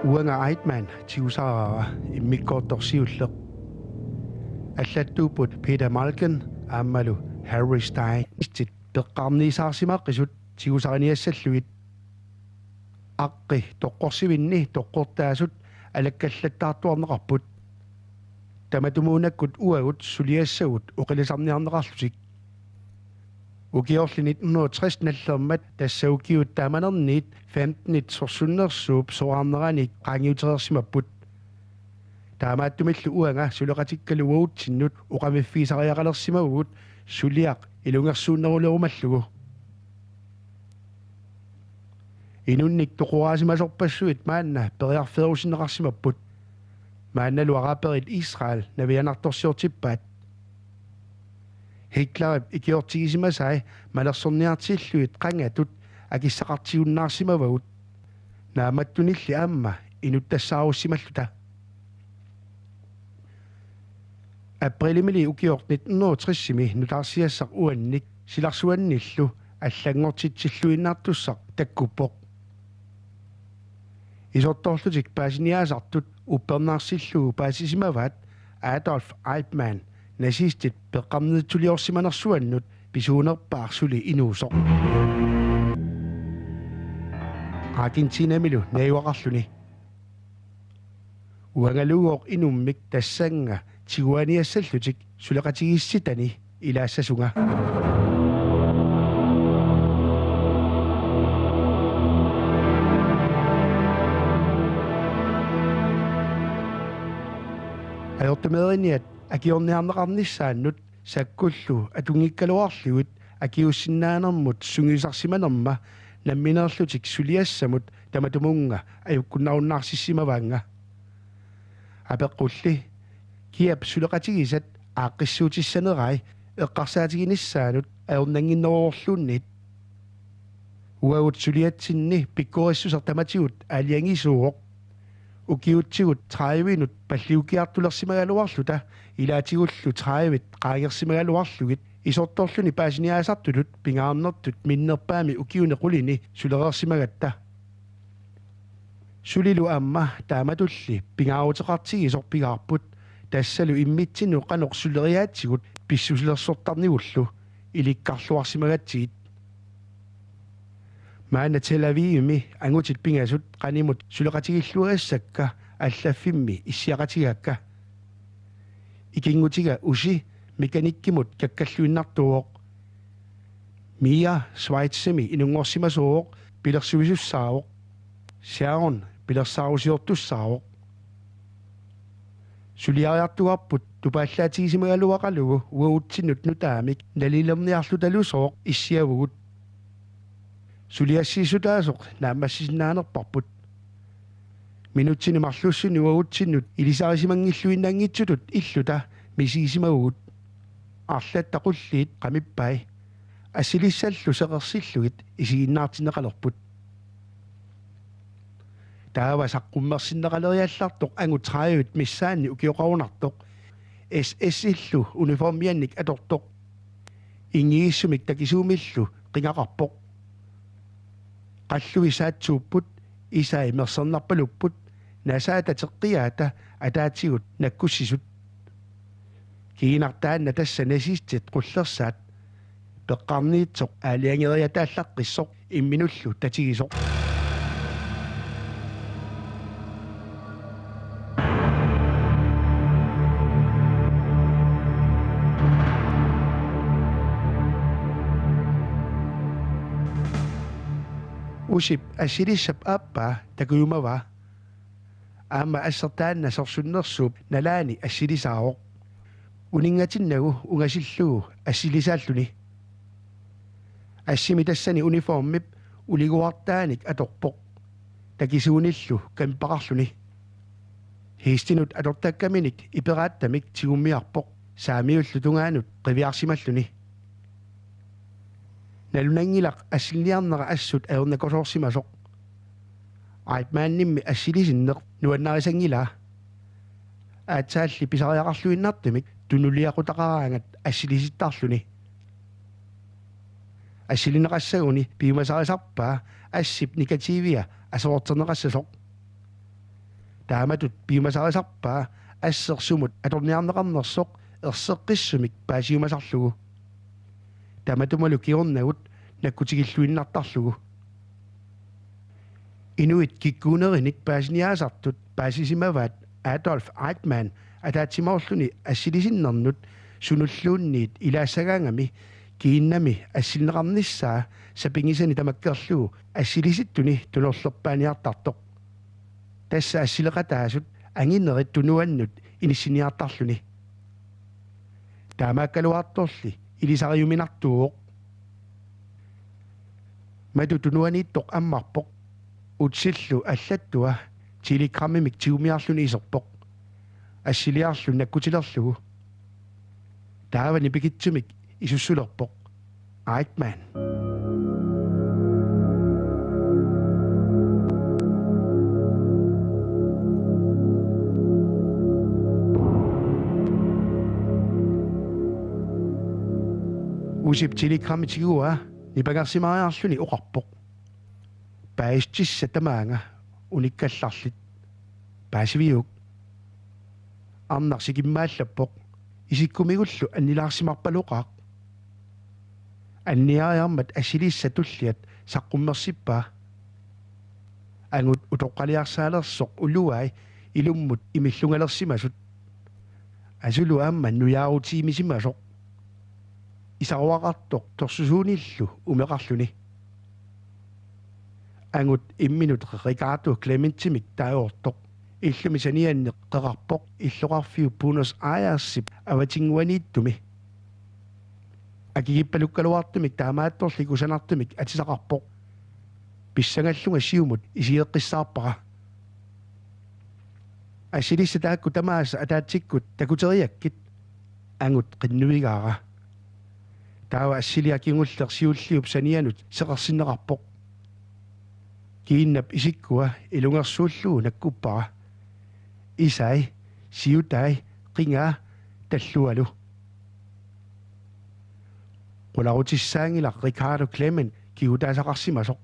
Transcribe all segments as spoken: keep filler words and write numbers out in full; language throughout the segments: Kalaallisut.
Uanga Eichmann tigusaraara immikkoortoq siulleq. Allattuupput Peter Malkin aammalu Harry Stein. Peqqarniisaarsimaqisut tigusariniassallugit. Aqqi toqqorsivinni toqqortaasut alakkallattaartuarneqarput. Tamatumuunakkut uagut suliassagut oqilisarniarneqarlutik. Ukiorli nitten hundrede og tres nallermat tassa ukiut taamanerniit femtenit sorsunnersuup soraarnerani qaangiutereersimapput. Taamaattumillu uanga suleqatikkalu uagutsinnut oqamiffigisariaqalersimavugut suliaq ilungersuunnerulerumallugu. Inunnik toqoraasimasorpassuit maanna periarfeerusinneqarsimapput. Maannalu araberit Israel navianartorsiortippaat. Hitlerip ikiortigisimasai malersorniartillugit qangatut akissaqartigunnaarsimavagut. Naammattunilli aamma inuttassaarussimallutalu. Aprilimili ukioq nitten hundrede og tres-imi nutaarsiassaq uannik silarsuannillu allanngortitsilluinnartussaq takkuppoq. Isortorlutik paasiniaasartut uppernarsillugu paasisimavaat Adolf Eichmann nazistit peqqarniitsuliorsimanersuannut pisuunerpaaq suli inuusoq. Argentinamilu najugaqarluni. Uangalugooq inummik tassannga tiguaniassallutik suleqatigiissitani ilaassasunga. Ajortumeeriniat akiorniarneqarnissaannut sakkullu atunngikkaluarlugit akiuussinnaanermut sungiusarsimanerma nammineerlutik suliassamut tamatumunnga ajukkunnarunnaarsissimavaannga. Apeqqulli: Kiap suleqatigisat aaqqissuutissanerai eqqarsaatiginissaanut ajornannginneruvorluunniit? Uagut suliatsinni pikkorissuseq tamatigut aalajangisuuvoq. Ukiutsigut tredivenut palliukkiartulersimagaluarluta ilaatigullu tredivet qaangersimagaluarlugit isortorluni paasiniaasartutut pingaarnertut minnerpaami ukiuni qulini sulereersimagatta. Sulilu aamma taamatulli pingaaruteqartigisoq pigaarput, tassalu immitsinnut qanoq suleriaatsigut pissusilersortarnigullu ilikkarluarsimagatsigit. Maanna Tel Avivimi angutit pingasut qanimut suleqatigilluagassakka allaffimmi issiaqatigaakka. Ikinngutiga Uzi mekanikkimut kakkalluinnartuuvoq. Mia Schweizimi inunngorsimasuuvoq, pilersuisussaavoq. Sharon pilersaarusiortussaavoq. Suliariartugarput tupaallaatsigisimagaluaqalugu uagutsinnut nutaamik nalilerniarlutalusooq issiavugut. Suliassiissutaasoq naammassisinnaanerparput. Minutsini marlussuni uagutsinnut ilisarisimanngilluinnanngitsutut illuta misigisimavugut. Arlatta qulliit qamippai. Assilissallu seqersillugit isiginnaartinneqalerput. Taava saqqummersinneqaleriallartoq angut tredivet missaanni ukioqarunartoq, S S-illu uniformiannik atortoq. Inngigissumik takisuumillu qingaqarpoq. Qallui saatsuupput, isai mersernarpalupput, nasaata teqqiaata ataatigut nakkussisut. Kiinartaanna tassa nazistit qullersaat. Peqqarniitsoq aalajangeriataallaqqissoq imminullu tatigisoq. Usip assilissap aappaa takujumavaa. Aamma assertaanna sorsunnersuup nalaani assilisaavoq. Uninngatinnagu ungasillugu assilisaalluni. Assimi tassani uniformip uliguartaanik atorpoq. Takisuunillu kamippaqarluni. Hiistinut atortakkaminik iperaattamik tigummiarpoq, saamiullu tungaanut qiviarsimalluni. Nalunanngilaq assiliniarnera assut ajornakusoorsimasoq. Eichmannimmi assilisinneq nuannarisanngilaa. Aatsaalli pisariaqarluinnartumik tunuliaqutaqaraangat assilisittarluni. Assilineqassaguni piumasarisarpaa assip negativia aserorterneqassasoq. Taamatut piumasarisarpaa asseq sumut atorniarneqarnersoq erseqqissumik paasiumasarlugu. Tamatumalu kingornagut nakkutigilluinnartarlugu. Inuit kikkuunerinik paasiniaasartut paasisimavaat Adolf Eichmann ataatsimoorluni assilisinnermut sunulluunniit ilaassagaangami kiinnami assilineqarnissaa sapinngisani tamakkerlugu assilisittuni tunorlerpaaniartartoq. Tassa assileqataasut anginerit tunuannut inissiniartarluni. Taamaakkaluartorli ilisariuminartuuvoq. Matu tunuaniittoq ammarpoq. Utsillu allattua telegrammimik tigumiarluni iserpoq. Assiliarlu nakkutilerlugu. Taavani pikitsumik isussulerpoq. Eichmann. Usip telegrammi tiguaa nipangersimariarluni oqarpoq: Paasissutissat tamaanga unikkallarlit. Paasiviuk? Arnaq sikimmaallappoq. Isikkumigullu annilaarsimarpaloqaaq. Anniariarmat assilissat tulliat saqqummersippaa. Angut utoqqaliarsaalersoq uluai ilummut imillungalersimasut. Asulu aamma nujaarutiimisimasoq. Isaruaqartoq torsusuunillu umeqarluni. Angut imminut Ricardo Clementimik taagoortoq. Illumi sanianni qeqarpoq illoqarfiup Buenos Airesip avatinnguaniittumi. Akikippalukkaluartumik taamaattorli kusanartumik atisaqarpoq. Pissangallunga siumut isigeqqissaarpara. Assilissat taakku tamaasa ataatsikkut takuteriakkit. Angut qinnuigaara. Taava assiliaq kingulleq siulliup sanianut seqersinneqarpoq. Kiinnap isikkua ilungersuullugu nakkuppara. Isai, siutai, qingaa, tallualu. Qularutissaanngilaq Ricardo Clement kigutaasaqarsimasoq.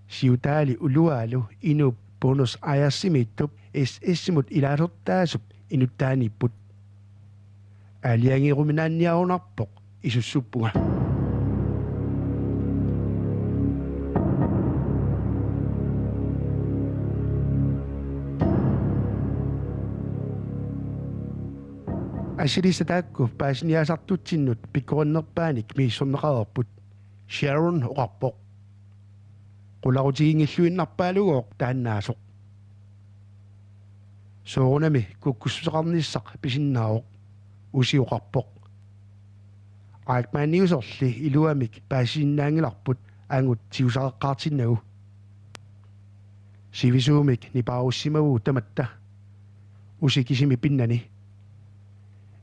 Siutaali uluaalu inuup Buenos Airesimiittup S S-imut ilaasortaasup inuttaaniipput. Aalajangeruminaanniarunarpoq isussuppunga. Assilissat taakku paasiniaasartutsinnut pikkorinnerpaanik misissorneqareerput. Sharon oqarpoq: Qularutiginngilluinnarpaalugooq taannaasoq. Soorunami kukkussuseqarnissaq pisinnaavoq, Usi oqarpoq. Eichmanniusorli iluamik paasisinnaanngilarput angut tigusareqqaartinnagu. Sivisuumik nipaarussimavugut tamatta, Usi kisimi pinnani.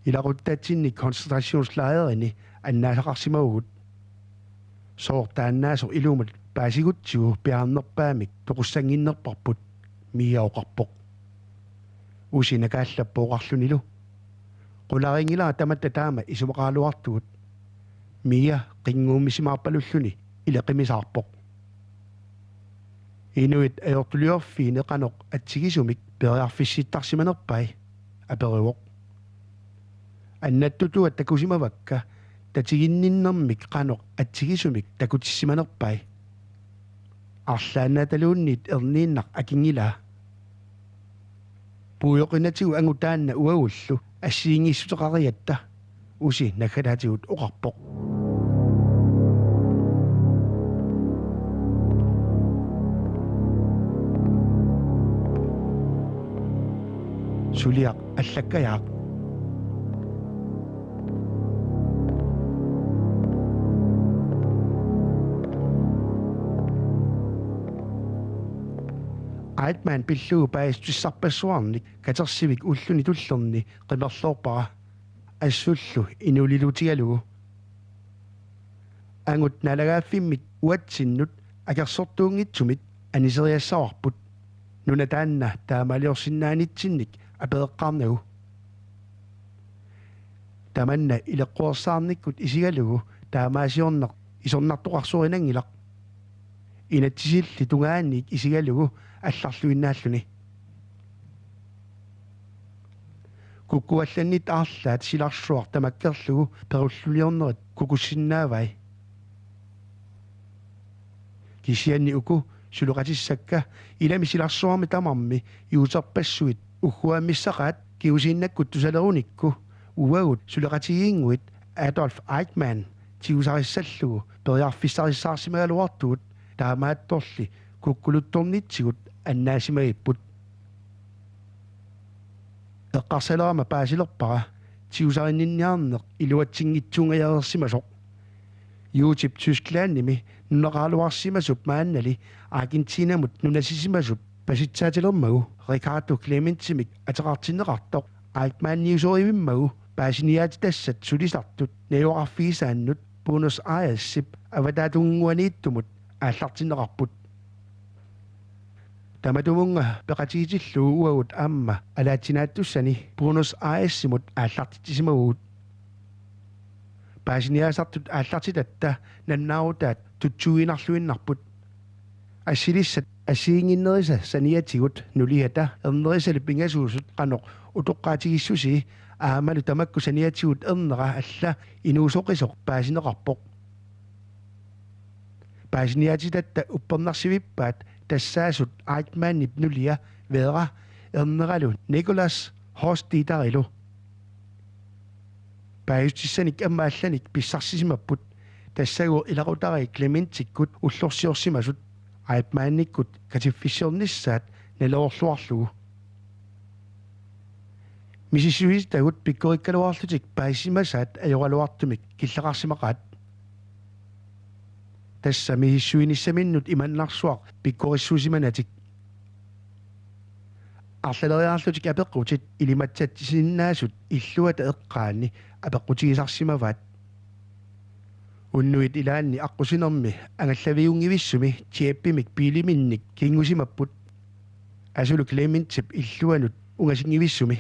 Ilaquttatsinnik koncentrationslejrini annaasaqarsimavugut. Sooq taannaasoq ilumut paasigutsigu piaarnerpaamik toqussannginnerparput, Mia oqarpoq. Usi nakaallappoq oqarlunilu: Qularinngilaq tamatta taama isumaqaraluartugut. Mia qinnguummisimaarpalulluni ileqimisaarpoq. Inuit ajortuliorfiini qanoq atsigisumik periarfissittarsimanerpai? Aperivoq. Annattutua takusimavakka tatiginninnermik qanoq atsigisumik takutissimanerpai. Arlaannaataluunniit erniinnaq akinngilaa. Puioqinatigut angut taanna uagullu assigiinngissuteqarigatta, Usi naggataatigut oqarpoq. Suliaq allakkajaaq. Eichmann pillugu paasissutissarpassuarnik katersivik ulluni tullerni qimerloorpara, assullu inuuliluutigalugu. Angut naalagaaffimmit uatsinnut akersortuunngitsumit aniseriassavarput, nuna taanna taamaaliorsinnaanitsinnik apereqqaarnagu. Tamanna ileqquersaarnikkut isigalugu taamaasiorneq isornartoqarsorinanngilaq. Inatsisilli tungaaniit isigalugu allarluinnaalluni. Kukkuallannit arlaat silarsuaq tamakkerlugu perulluniornerit kukussinnaavai. Kisianni uku suleqatissakka ilami silarsuarmi tamarmi juuterpassuit ugguammissaqaat kingusinnakkut tusalerunikku uagut suleqatigiinnguit Adolf Eichmann tigusarissallugu periarfissarissaarsimagaluartugut taamaattorli kukkuluttornitsigut annaasimagipput. Eqqarsalerama paasilerpara tigusarinninniarneq iluatsinngitsuungajareersimasoq. Juutip Tysklandimi nunaqaraluarsimasup maannali Argentinamut nunasisimasup pasitsaatilermagu Ricardo Klementimik ateqartinneqartoq Eichmanniusorivimmagu paasiniaatitassat sulisartut najugaqarfigisaannut Buenos Airesip avataatunginnguaniittumut aallartinneqarput. Tamatumunnga peqatigitillugu uagut aamma alaatsinaattussani Buenos Airesimut aallartitsisimavugut. Paasiniaasartut aallartitatta nannaarutaat tutsuiginarluinnarput. Assilissat assigiinnginnerisa saniatigut nuliata ernerisalu pingasuusut qanoq utoqqaatigissusii aammalu tamakku saniatigut ernera alla inuusoqisoq paasineqarpoq. Paasiniaatitatta uppernarsivippaat tassaasut Eichmannip nulia Vera erneralu Nicolas Hochstedterilu. Paajutissanik aamma allanik pissarsisimapput tassagooq ilaqutariit Klementikkut ullorsiorsimasut Eichmannikkut katiffissiornissaat naleroorluarlugu. Misissuisitagut pikkorikkaluarlutik paasisimasaat ajoraluartumik killeqarsimaqaat. Tassa misissuinissaminnut imannarsuaq pikkorissuusimanatik. Arlaleriarlutik apeqqutit ilimatsatsinninngaasut illuata eqqaanni apeqqutigisarsimavaat. Unnuit ilaanni aqqusinermi angallaviunngivissumi jeepimik biiliminnik kingusimapput. Asulu Klementip illuanut ungasinngivissoq.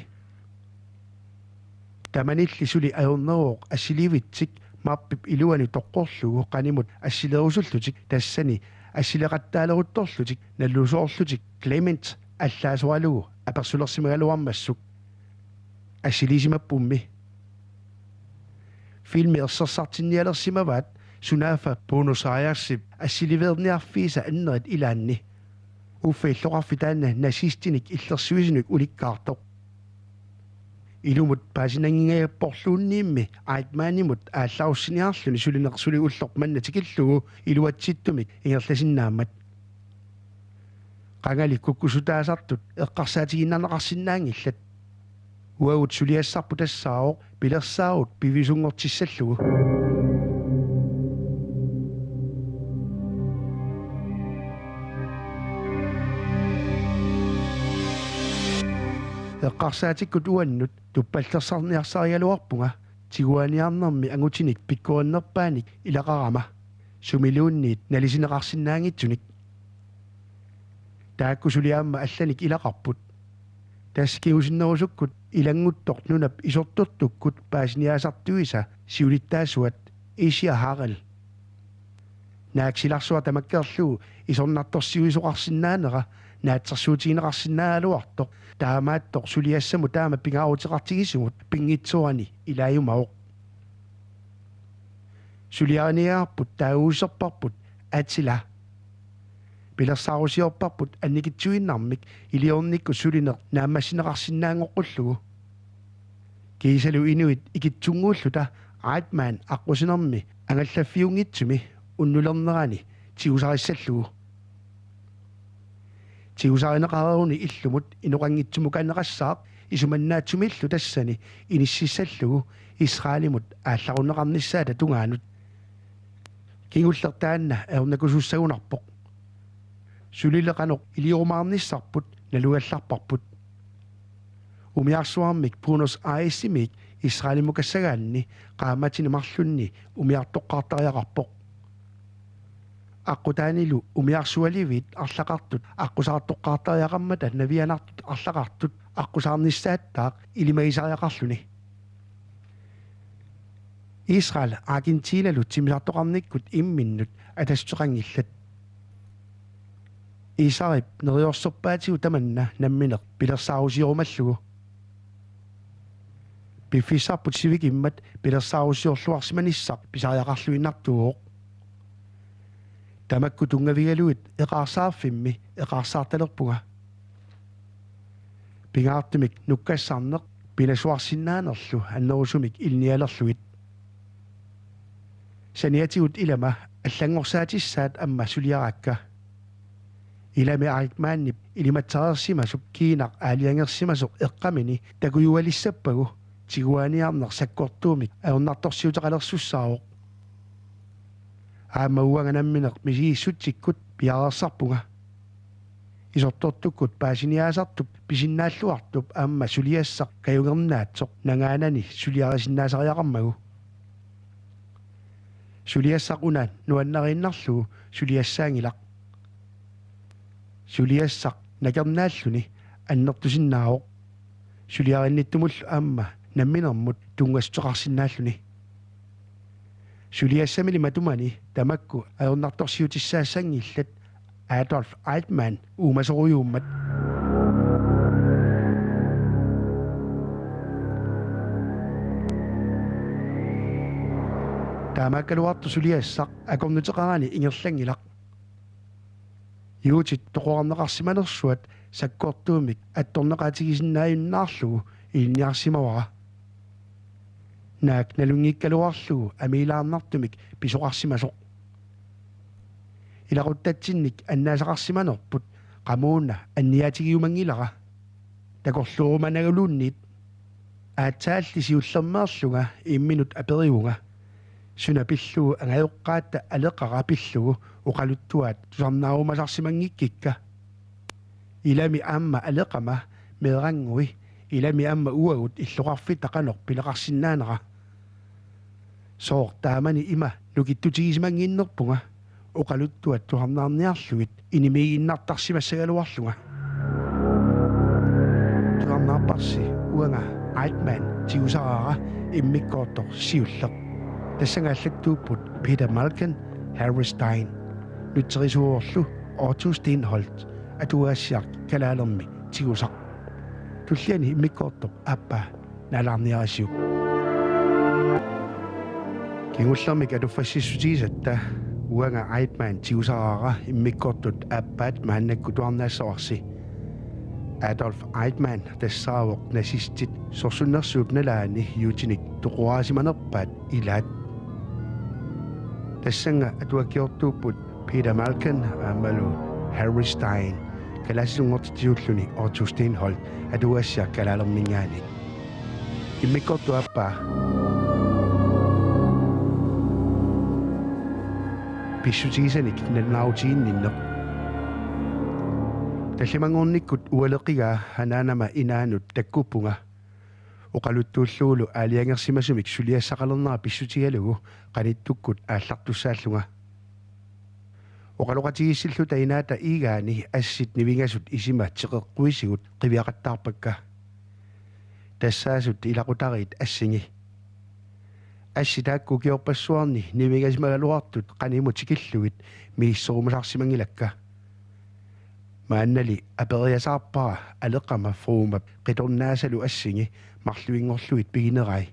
Tamanilli suli ajorneruvoq assilivitsik mappip iluani toqqorlugu qanimut assilerusullutik tassani assileqattaaleruttorlutik nalusoorlutik Klement allaasoralugu apersulersimagaluarmassuk. Assilisimappummi. Filmi ersersartinnialersimavaat sunaaffa Buenos Airesip assiliveerniarfiisa annerit ilaanni. Uffa illoqarfik taanna nazistinik illersuisunik ulikkaartoq. Ilumut paasinanngingajapporluunniimmi Eichmannimut aallarussiniarluni sulineq suli ulloq manna tikillugu iluatsittumik ingerlasinnaammat. Qangali kukkussutaasartut eqqarsaatigiinnarneqarsinnaanngillat. Uagut suliassarput tassaavoq pilersaarut piviusunngortissallugu. Eqqarsaatikkut uannut tuppallersarniarsarigaluarpunga tiguaaniarnermi angutinik pikkorinnerpaanik ilaqarama, sumiluunniit nalisineqarsinnaanngitsunik. Taakku suli aamma allanik ilaqarput. Tassa kingusinnerusukkut ilannguttoq nunap isortortukkut paasiniaasartuisa siulittaasuat Issi Harel. Naak silarsuaq tamakkerlugu isornartorsiuisoqarsinnaanera naatsorsuutigineqarsinnaagaluartoq taamaattoq suliassamut taama pingaaruteqartigisumut pinngitsoorani ilaajumavoq. Suliariniagarput taaguuserparput Attila. Pilersaarusiorparput annikitsuinnarmik iliornikkut sulineq naammassineqarsinnaanngoqqullugu. Kiisalu inuit ikittunnguulluta Eichmann aqqusinermi angallaffiunngitsumi unnulernerani tigusarissallugu. Tigusarineqareeruni illumut inoqanngitsumukaanneqassaaq isumannaatsumillu tassani inississallugu Israelimut aallarunneqarnissaata tungaanut. Kingulleq taanna ajornakusussagunarpoq. Sulili qanoq iliumaarnissarput nalugallarparput. Umiarsuarmik Buenos Airesimiit Israelimukassagaanni qaammatini marlunni umiartoqqaartariaqarpoq. Aqqutaanilu umiarsualiviit arlaqartut aqqusaartoqqaartariaqarmata navianartut arlaqartut aqqusaarnissaattaaq ilimagisariaqarluni. Israel Argentinalu timmisartoqarnikkut imminnut atassuteqanngillat. Israelip neriorsorpaatigut tamanna nammineq pilersaarusiorumallugu. Piffissarput sivikimmat pilersaarusiorluarsimanissaq pisariaqarluinnartuuvoq. Tamakku tunngavigalugit eqaarsaarfimmi eqaarsaartalerpunga. Pingaartumik nukkassarneq pinasuarsinnaanerlu annerusumik ilinnialerlugit. Saniatigut ilama allanngorsaatissat aamma suliarakka. Ilami Eichmannip ilimatsareersimasup kiinaq aalajangersimasoq eqqamini takujualissappagu tiguaaniarneq sakkortuumik ajornartorsiuteqalersussaavoq. Aamma uanga nammineq misigissutsikkut piareersarpunga. Isortortukkut paasiniaasartup pisinnaalluartup aamma suliassaq kajungernaatsoq nangaanani suliarisinnaasariaqarmagu. Suliassaq una nuannariinnarlugu suliassaanngilaq. Suliassaq nakernaalluni annertusinnaavoq. Suliarinnittumullu aamma namminermut tunngassuteqarsinnaalluni. Suliassamili matumani tamakku ajornartorsiutissaassanngillat Adolf Eichmann uumasorujuummat. Taamaakkaluartoq suliassaq akornuteqarani ingerlanngilaq. Juutit toqorarneqarsimanersuat sakkortuumik attorneqaatigisinnaajunnaarlugu ilinniarsimavara. Naak nalunngikkaluarlugu amiilaarnartumik pisoqarsimasoq. Ilaquttatsinnik annaasaqarsimanerput qamuuna anniaatigiumanngilara. Takorloorumanaguluunniit. Aatsaalli siullermeerlunga imminut aperivunga: Suna pillugu angajoqqaatta Aleqara pillugu oqaluttuaat tusarnaarumasarsimanngikkikka? Ilami aamma Aleqama meeranngui, ilami aamma uagut illoqarfitta qanoq pineqarsinnaanera. Sooq taamani ima nukittutigisimanginnerpunga oqaluttuat tusarnaarniarlugit inimiiginnartarsimassagaluarlunga. Tusarnaarparsi uanga Eichmann tigusaraara immikkoortoq siulleq. Tassannga allattuupput Peter Malkin, Harry Stein, nutserisuuvorlu Otto Steenholdt, atuagassiaq kalaalermi tigusaq. Tulliani immikkoortoq aappaa naalaarniarisiuk. Kingullermik atuffassissutigisatta uanga Eichmann tigusaraara immikkoortut aappaat maannakkut tusarnaassavarsi. Adolf Eichmann tassaavoq nazistit sorsunnersuup nalaani juutinik toqoraasimanerpaat ilaat. Tassannga atuakkiortuupput Peter Malkin aammalu Harry Stein, kalaallisunngortitsisuulluni Otto Steenholdt atuagassiaq kalaalerminngaanniit. Immikkoortup aappaa. Pissutigisanik nalunaarutiginninneq. Tallimanngornikkut ualeqigaa anaanama inaanut takkuppunga. Oqaluttuullugulu aalajangersimasumik suliassaqalernera pissutigalugu qanittukkut aallartussaallunga. Oqaloqatigiissilluta inaata Igaani assit nivingasut isima teqeqquisigut qiviaqattaarpakka. Tassaasut ilaqutariit assingi. Assit taakku ukiorpassuarni nivingasimagaluartut qanimut tikillugit misissorumasarsimanngilakka. Maannali aperiasaarpara Aleqama Frumap qitornaasalu assingi marluinngorlugit piginerai.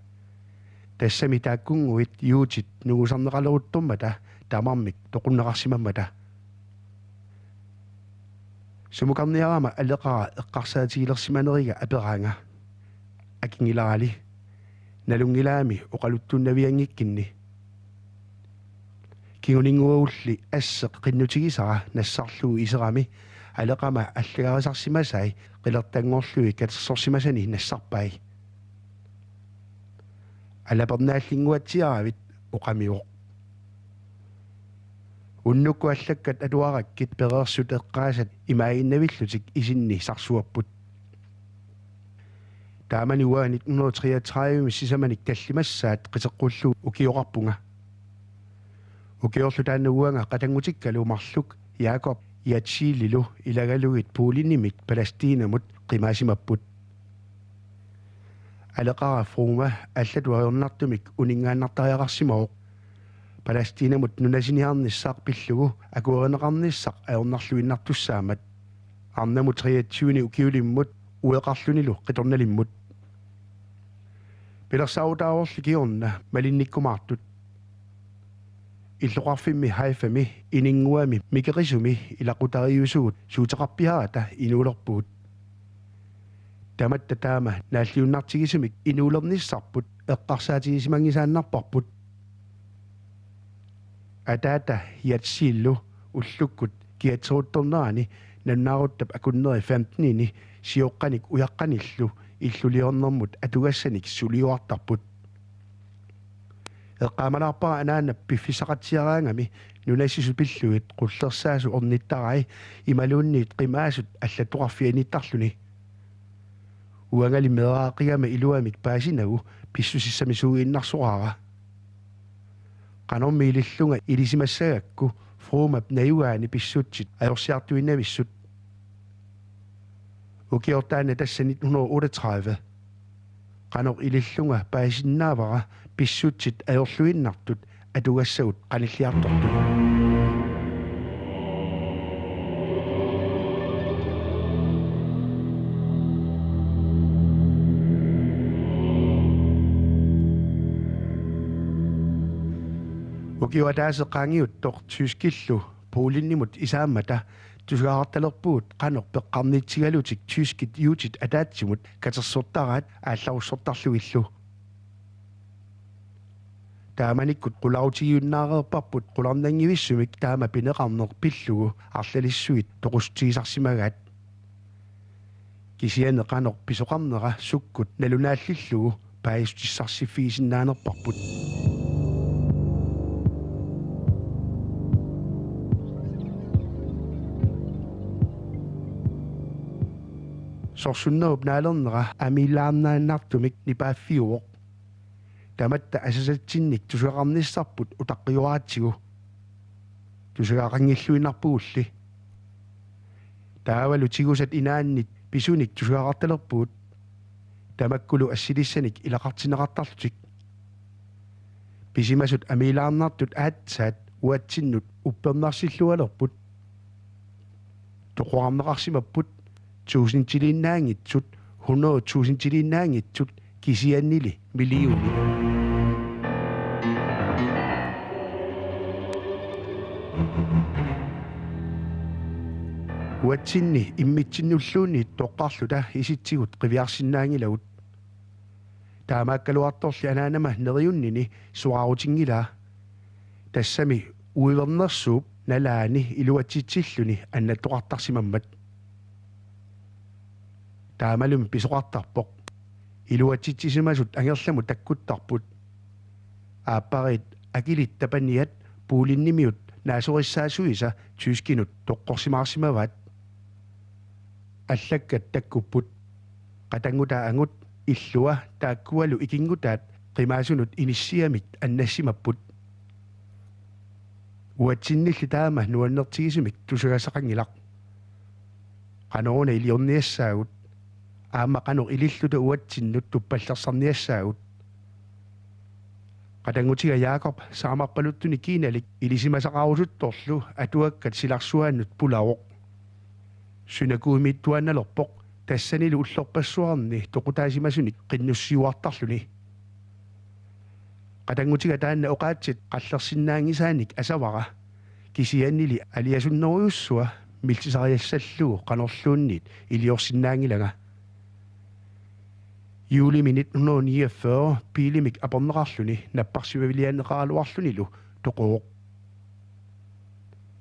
Tassami taakkunnguit juutit nungusarneqaleruttormata tamarmik toqunneqarsimammata. Sumukarniarama Aleqara eqqarsaatigilersimaneriga aperaanga: Akinngilarali, nalunngilaami oqaluttuunnavianngikkinni. Kinguninnguagulli asseq qinnutigisara nassarlugu iserami Aleqama allagarisarsimasai qilertanngorlugit katersorsimasani nassarpai. Alapernaallinnguatsiaravit, oqamivoq. Unnukkut allakkat atuarakkit pereersut eqqaasat imaaginnavillutik isinni sarsuapput. Taamani uanga nitten hundrede treogtredive sisamanik tallimassaat qiteqqullugu ukioqarpunga. Ukiorlu taanna uanga qatanngutikkalu marluk Jakob Yatzililu ilagalugit Polenimit Palæstinamut qimaasimapput. Aleqara Fruma allatut ajornartumik uninngaannartariaqarsimavoq. Palæstinamut nunasiniarnissaq pillugu akuerineqarnissaq ajornarluinnartussaammat. Arnamut treogtyvenik ukiulimmut ueqarlunilu qitornalimmut. Pilersaarutaavorli kingorna malinnikkumaartut. Illoqarfimmi Haifami Ininguami Mikerisumi ilaqutariiusugut suuteqarpiarata inuulerpugut. Tamatta taama naalliunnartigisumik inuulernissarput eqqarsaatigisimanngisaannarparput. Ataata Jatsillu ullukkut kiatseruttornerani nalunaaruttap akunneri femtenini sioqqanik ujaqqanillu illuliornermut atugassanik suliuartarput. Eqqaamalaarpara anaanap piffissaqatsiaraangami nunassisut pillugit qullersaasoq ornittarai imaluunniit qimaasut allattoqarfianittarluni. Uangali meeraaqigama iluamik paasinagu pissusissamisuuginnarsoraara. Qanormi ilillunga ilisimassagakku Frumap najugaani pissutsit ajorsiartuinnavissut. Ukiortaanna tassa nitten hundrede og otteogtredive. Qanoq ilillunga paasinnaavara pissutsit ajorluinnartut atugassagut qanilliartortut. Ukioq ataaseq qaangiuttoq tyskillu Polenimut isaammata tusagaqartalerpugut qanoq peqqarnitsigalutik tyskit juutit ataatsimut katersortaraat aallarussortarlugillu. Taamanikkut qularutigiunnaareerparput qularnanngivissumik taama pineqarneq pillugu arlalissuit toqussutigisarsimagaat. Kisianni qanoq pisoqarnera sukkut nalunaallillugu paasissutissarsiffigisinnaanerparput. Sorsunnerup naalernera amiilaarnaannartumik nipaaffiuvoq. Tamatta asasatsinnik tusagaqarnissarput utaqqiuaratsigu. Tusagaqanngilluinnarpugulli. Taavalu tigusat inaannit pisunik tusagaqartalerpugut. Tamakkulu assilissanik ilaqartinneqartarlutik. Pisimasut amiilaarnartut aatsaat uatsinnut uppernarsillualerput. Toqorarneqarsimapput tusindiliinnaanngitsut, hundrede tusindiliinnaanngitsut kisiannili millionit. Uatsinni immitsinnulluunniit toqqarluta isitsigut qiviarsinnaanngilagut. Taamaakkaluartorli anaanama neriunnini suaarutinngilaa. Tassami uivernersuup nalaani iluatsitsilluni annattoqartarsimammat. Taamalumi pisoqartarpoq. Iluatsitsisimasut angerlamut takkuttarput. Aappariit akilit tapaniat Polenimiut naasorissaasuisa tyskinut toqqorsimaarsimavaat. Allakkat takkupput. Qatanngutaa angut, illua taakkualu ikinngutaat qimaasunut inissiamit annassimapput. Uatsinnilli taama nuannertigisumik tusagassaqanngilaq. Qanoruna iliorniassaagut? Aamma qanoq ililluta uatsinnut tuppallersarniassaagut? Qatanngutiga Jakob saammarpaluttuni kiinalik ilisimasaqarusuttorlu atuakkat silarsuaannut pulavoq. Synagogimittuannalerpoq, tassanilu ullorpassuarni toqutaasimasunik qinnussiuartarluni. Qatanngutiga taanna oqaatsit qallersinnaanngisaanik asavara. Kisiannili aliasunnerujussua millisariassallugu qanorluunniit iliorsinnaanngilanga. Juulimi nitten hundrede niogfyrre biilimik aporneqarluni napparsimaviliaanneqaraluarlunilu toquvoq.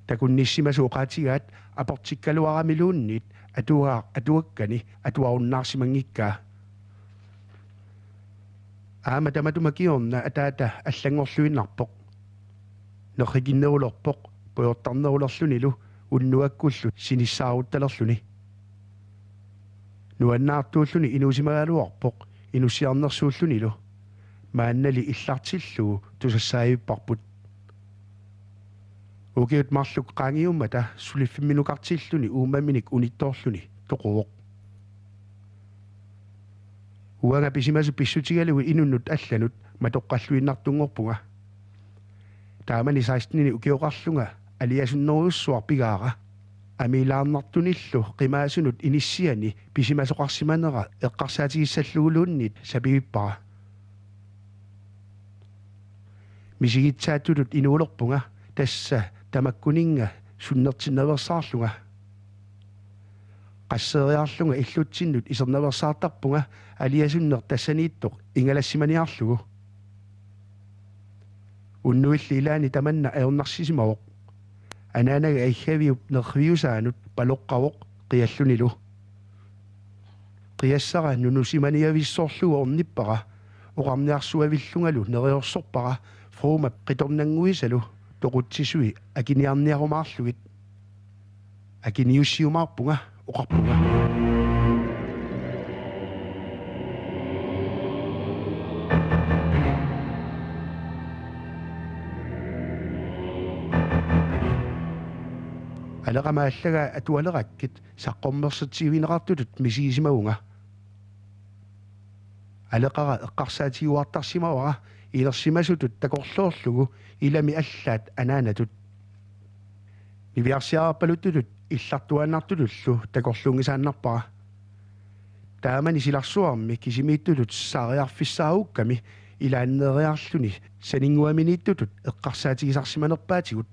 Takunnissimasut oqaatigaat aportikkaluaramiluunniit atuagaq atuakkani atuarunnaarsimanngikkaa. Aamma tamatuma kingorna ataata allanngorluinnarpoq. Nerrikinnerulerpoq pujortarnerulerlunilu unnuakkullu sinissaaruttalerluni. Nuannaartuulluni inuusimagaluarpoq inussiarnersuullunilu. Maannali illartillugu tusassaavipparput. Ukiut marluk qaangiummata suliffimminukartilluni uummaminik unittoorluni toquvoq. Uanga pisimasut pissutigalugit inunnut allanut matoqqalluinnartunngorpunga. Taamani sekstenini ukioqarlunga aliasunnerujussuaq pigaara. Amiilaarnartunillu qimaasunut inissiani pisimasoqarsimanera eqqarsaatigissalluguluunniit sapigippara. Misigissaattutut inuulerpunga, tassa tamakkuninnga sunnertinnaveersaarlunga. Qasseeriarlunga illutsinnut isernaveersaartarpunga aliasunneq tassaniittoq ingalassimaniarlugu. Unnuilli ilaanni tamanna ajornarsisimavoq. Anaanaga Aihaviup nerriviusaanut paloqqavoq qiallunilu. Qiassara nunusimaniavissorlugu ornippara, oqarniarsuavillungalu neriorsorpara Frumap qitornannguisalu toqutsisui akiniarniarumaarlugit. Akiniussiumaarpunga, oqarpunga. Aleqama allagaa atualerakkit saqqummersitsivigineqartutut misigisimavunga. Aleqara eqqarsaatigiuartarsimavara inersimasutut takorloorlugu ilami allaat anaanatut. Niviarsiarpaluttutut illartuaannartutullu takorluunngisaannarpara. Taamani silarsuarmi kisimiittutut saariarfissaarukkami ilaanneeriarluni saninnguaminiittutut eqqarsaatigisarsimanerpaatigut.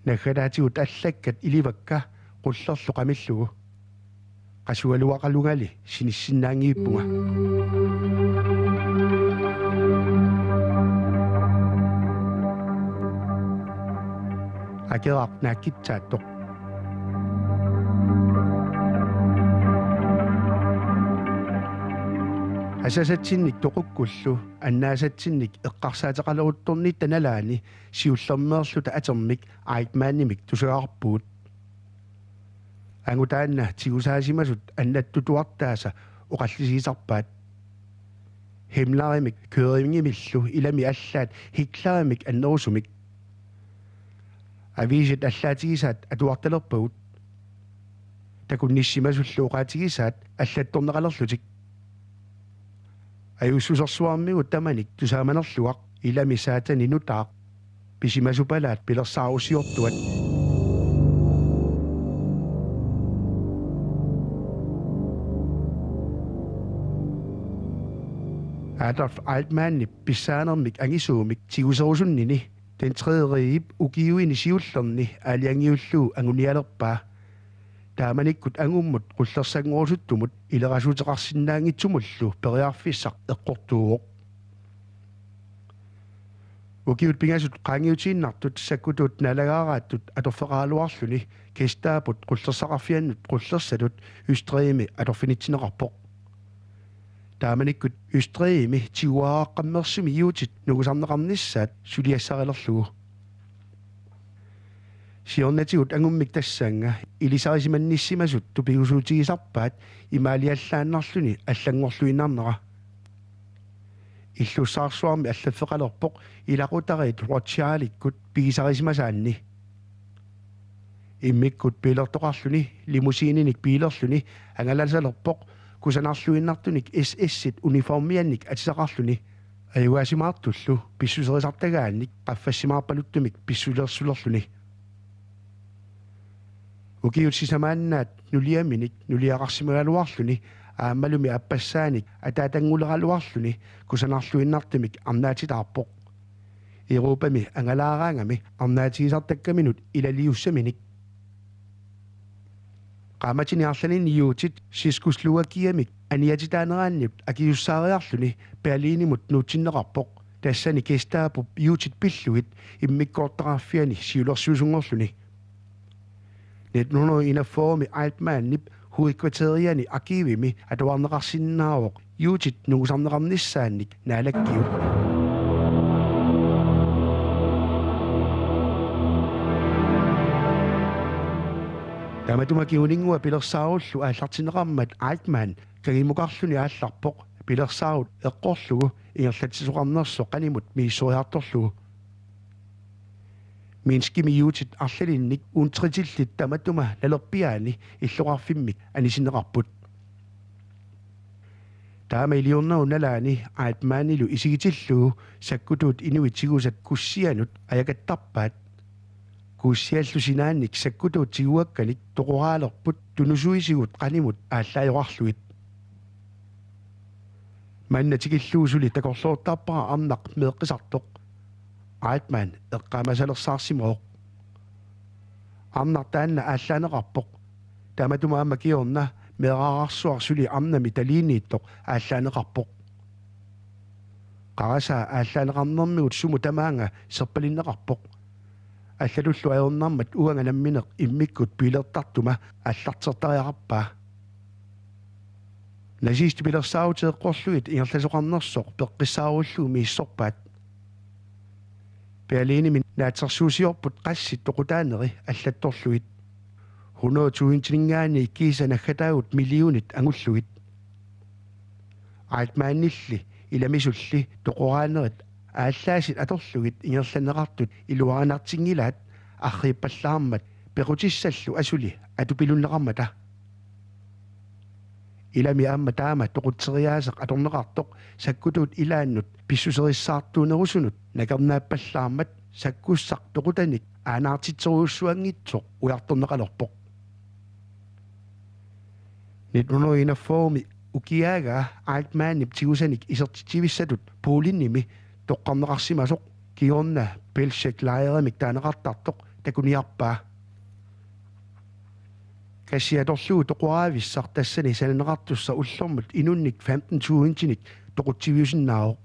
Naggataatigut allakkat ilivakka qullerlu qamillugu. Qasugaluaqalungali sinissinnaanngivippunga. Akeraq naakkitsaattoq. Asasatsinnik toqukkullu annaasatsinnik eqqarsaateqaleruttornitta nalaani siullermeerluta atermik Eichmannimik tusagaqarpugut. Angut taanna tigusaasimasut annattutuartaasa oqallisigisarpaat. Himmlerimik Göringimillu ilami allaat Hitlerimik annerusumik. Aviisit allaatigisaat atuartalerpagut. Takunnissimasullu oqaatigisaat allattorneqalerlutik. Ajussusersuarmigut tamanik tusaamanerlugaq ilami saatani nutaaq. Pisimasupalaat pilersaarusiortuat. Adolf Eichmannip pissaanermik angisuumik tiguserusunnini Den Tredje Rigip ukiuini siullerni aalajangiullugu angunialerpaa. Taamanikkut angummut qullersanngorusuttumut ilerasuuteqarsinnaanngitsumullu periarfissaq eqqortuuvoq. Ukiut pingasut qaangiutiinnartut sakkutuut naalagaaraattut atorfeqaraluarluni Gestapot qullersaqarfiannut qullersatut Østrigimi atorfinitsinneqarpoq. Taamanikkut Østrigimi tiguaraqqammersumi juutit nungusarneqarnissaat suliassarilerlugu. Siornatigut angummik tassannga ilisarisimannissimasut tupigusuutigisarpaat imaaliallaannarluni allanngorluinnarnera. Illussaarsuarmi allaffeqalerpoq ilaqutariit Rothschildikkut pigisarisimasaanni. Immikkut biilertoqarluni, limousininik biilerluni, angalasalerpoq kusanarluinnartunik S S-it uniformiannik atisaqarluni. Ajugaasimaartullu pissuserisartagaannik qaffassimaarpaluttumik pissulersulerluni. Ukiut sisamaannaat nuliaminik nuliaqarsimagaluarluni aammalumi aappassaanik ataatannguleraluarluni kusanarluinnartumik arnaatitaarpoq. Europami angalaaraangami arnaatigisartakkaminut ilaliussaminik. Qaammatini arlalinni juutit Tjekkoslovakiamik aniatitaaneraannut akisussaariarluni Berlinimut nuutsinneqarpoq. Tassani Gestapop juutit pillugit immikkoortoqarfiani siulersuisunngorluni. Nitten hundrede enogfyrre-mi Eichmannip hovedkvarteriani arkivimi atuarneqarsinnaavoq juutit nungusarneqarnissaannik naalakkiut. Tamatuma kinguninngua pilersaarullu aallartinneqarmat Eichmann kangimukarluni aallarpoq pilersaarut eqqorlugu ingerlatsisoqarnersoq qanimut misissuiartorlugu. Minskimi juutit arlalinnik Untritillit tamatuma nalerpiaani illoqarfimmik anisinneqarput. Taama iliornerup nalaani Eichmannilu isigitillugu sakkutuut inuit tigusat Kussianut ajakattarpaat. Kussiallu sinaannik sakkutuut tiguakkanik toqoraalerput tunusuisigut qanimut aallaajoqarlugit. Manna tikillugu suli takorloortarpara arnaq meeqqisartoq. Eichmann eqqaamasalersaarsimavoq. Arnaq taanna aallaaneqarpoq. Tamatuma aamma kingorna meerararsuaq suli arnami taliiniittoq aallaaneqarpoq. Qarasaa aallaaneqarnermigut sumut tamaanga serpalinneqarpoq. Allatullu ajornarmat uanga nammineq immikkut biilertartuma aallartertariaqarpaa. Nazistit pilersaarutit eqqorlugit ingerlasoqarnersoq peqqissaarullugu misissorpaat. Berlinimi naatsorsuusiorput qassit toqutaaneri allattorlugit. Hundrede tusindininngaanniit kiisa naggataagut millionit angullugit. Eichmannilli ilamisulli toqoraanerit aallaasit atorlugit ingerlanneqartut iluarinartinngilaat arriippallaarmat pequtissallu asuli atupilunneqarmata. Ilami aamma taama toqutseriaaseq atorneqartoq sakkutuut ilaannut pissuserissaartuunerusunut nakernaappallaarmat sakkussaq toqutanik aanaartitserujussuanngitsoq ujartorneqalerpoq. Nitten hundrede og enogfyrre ukiaagaa Eichmannip tigusanik isertitsivissatut Polenimi toqqarneqarsimasoq kingorna Belzec-lejrimik taaneqartartoq takuniarpaa. Gassi atorlugu toqoraavissaq tassani sananeqartussaq ullormut inunnik femten tusindinik toqutsiviusinnaavoq.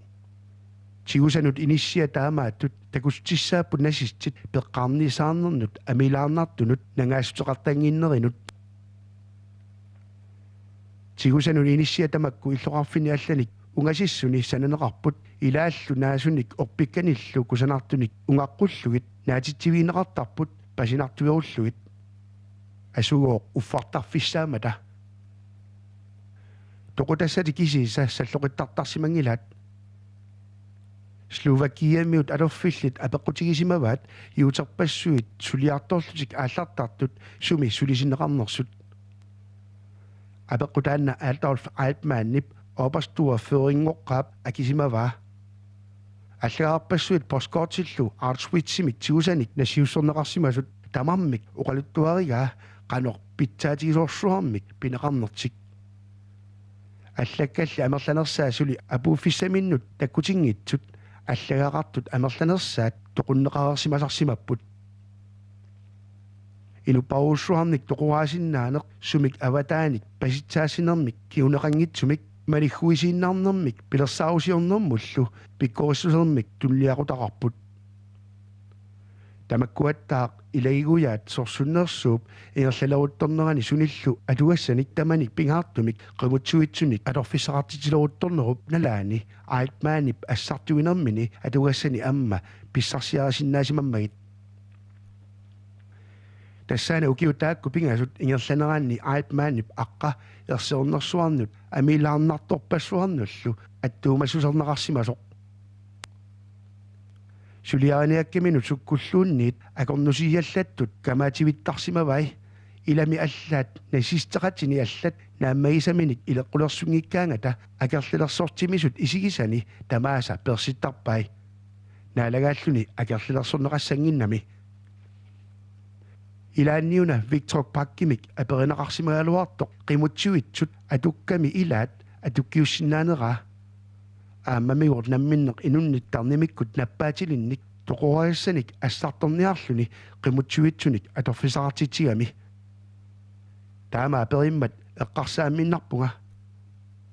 Tigusanut inissiat taamaattut takussutissaapput nazistit peqqaarnisaarnernut amiilaarnartunut nangaassuteqartannginnerinut. Tigusanut inissiat tamakku illoqarfinni allanik ungasissuni sananeqarput ilaallu naasunik orpikkanillu kusanartunik ungaqqullugit naatitsivigineqartarput pasinartuerullugit. Asugooq uffartarfissaammata. Toqutassatit kisiisa salloqittartarsimanngilaat. Slovakiamiut atorfillit apeqqutigisimavaat juuterpassuit suliartorlutik aallartartut sumi sulisinneqarnersut. Apeqqut taanna Adolf Eichmannip Oberstufføringoqqaap akisimavaa. Allagarpassuit postkortillu Auschwitzimik tigusanik nassiussorneqarsimasut tamarmik oqaluttuarigaa qanoq pitsaatigisorsuarmik pineqarnertik. Allakkalli amerlanersaat suli apuuffissaminnut takkutinngitsut allagaqartut amerlanersaat toqunneqareersimasarsimapput. Inuppassuarnik toqoraasinnaaneq sumik avataanik pasitsaassinermik kinguneqanngitsumik maligguisiinnarnermik pilersaarusiornermullu pikkorissusermik tunniaqutaqarput. Tamakkuattaaq ilagigujaat sorsunnersuup ingerlaleruttornerani sunillu atugassanik tamanik pingaartumik qimuttuitsunik atorfissaqartitsileruttornerup nalaani Eichmannip assartuinermini atugassani aamma pissarsiarisinnaasimammagu. Tassaana ukiut taakku pingasut ingerlaneranni Eichmannip aqqa ersiornersuarnut amiilaarnartorpassuarnullu attuumassuserneqarsimasoq. Suliariniakkaminut sukkulluunniit akornusiiallattut kamaativittarsimavai, ilami allaat nazisteqatini allat naammagisaminik ileqqulersunngikkaangata akerlilersortimisut isigisani tamaasa persittarpai. Naalagaalluni akerlilersorneqassannginnami. Ilaanniuna Victor Brackimik aperineqarsimagaluartoq qimuttuitsut atukkami ilaat atukkiussinnaaneraa. Aammamigooq namminneq inunnik tarnimikkut nappaatilinnik toqoraassanik assartorniarluni qimuttuitsunik atorfissaqartitsigami. Taama aperimmat eqqarsaammiinnarpunga.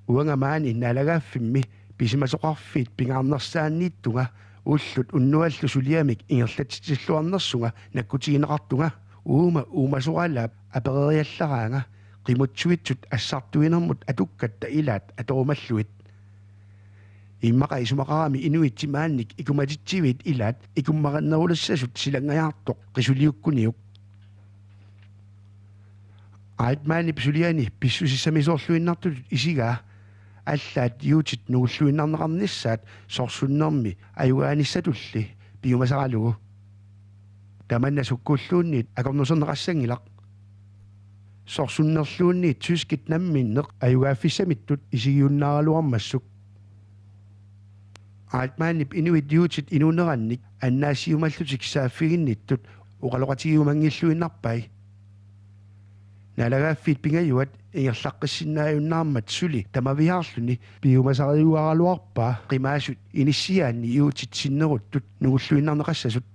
Uanga maani naalagaaffimmi pisimasoqarfiit pingaarnersaanniittunga ullut unnuallu suliamik ingerlatsitsilluarnersunga nakkutigineqartunga uuma uumasoraalaap apereriallaraanga qimuttuitsut assartuinermut atukkatta ilaat atorumallugit. Immaqa isumaqarami inuit timaannik ikumatitsiviit ilaat ikummarinnerulissasut silanngajaartoq qisuliukkuniuk. Eichmannip suliani pissusissamisoorluinnartutut isigaa allaat juutit nungulluinnarneqarnissaat sorsunnermi ajugaanissatulli piumasaralugu. Tamanna sukkulluunniit akornuserneqassanngilaq. Sorsunnerluunniit tyskit namminneq ajugaaffissamittut isigiunnaaraluarmassuk. Eichmannip inuit juutit inuunerannik annaassiumallutik saaffiginnittut oqaloqatigiumanngilluinnarpai. Naalagaaffiit pingajuat ingerlaqqissinnaajunnaarmat suli tamaviaarluni piumasariuaraluarpaa qimaasut inissiaanni iutit sinneruttut nungulluinnarneqassasut.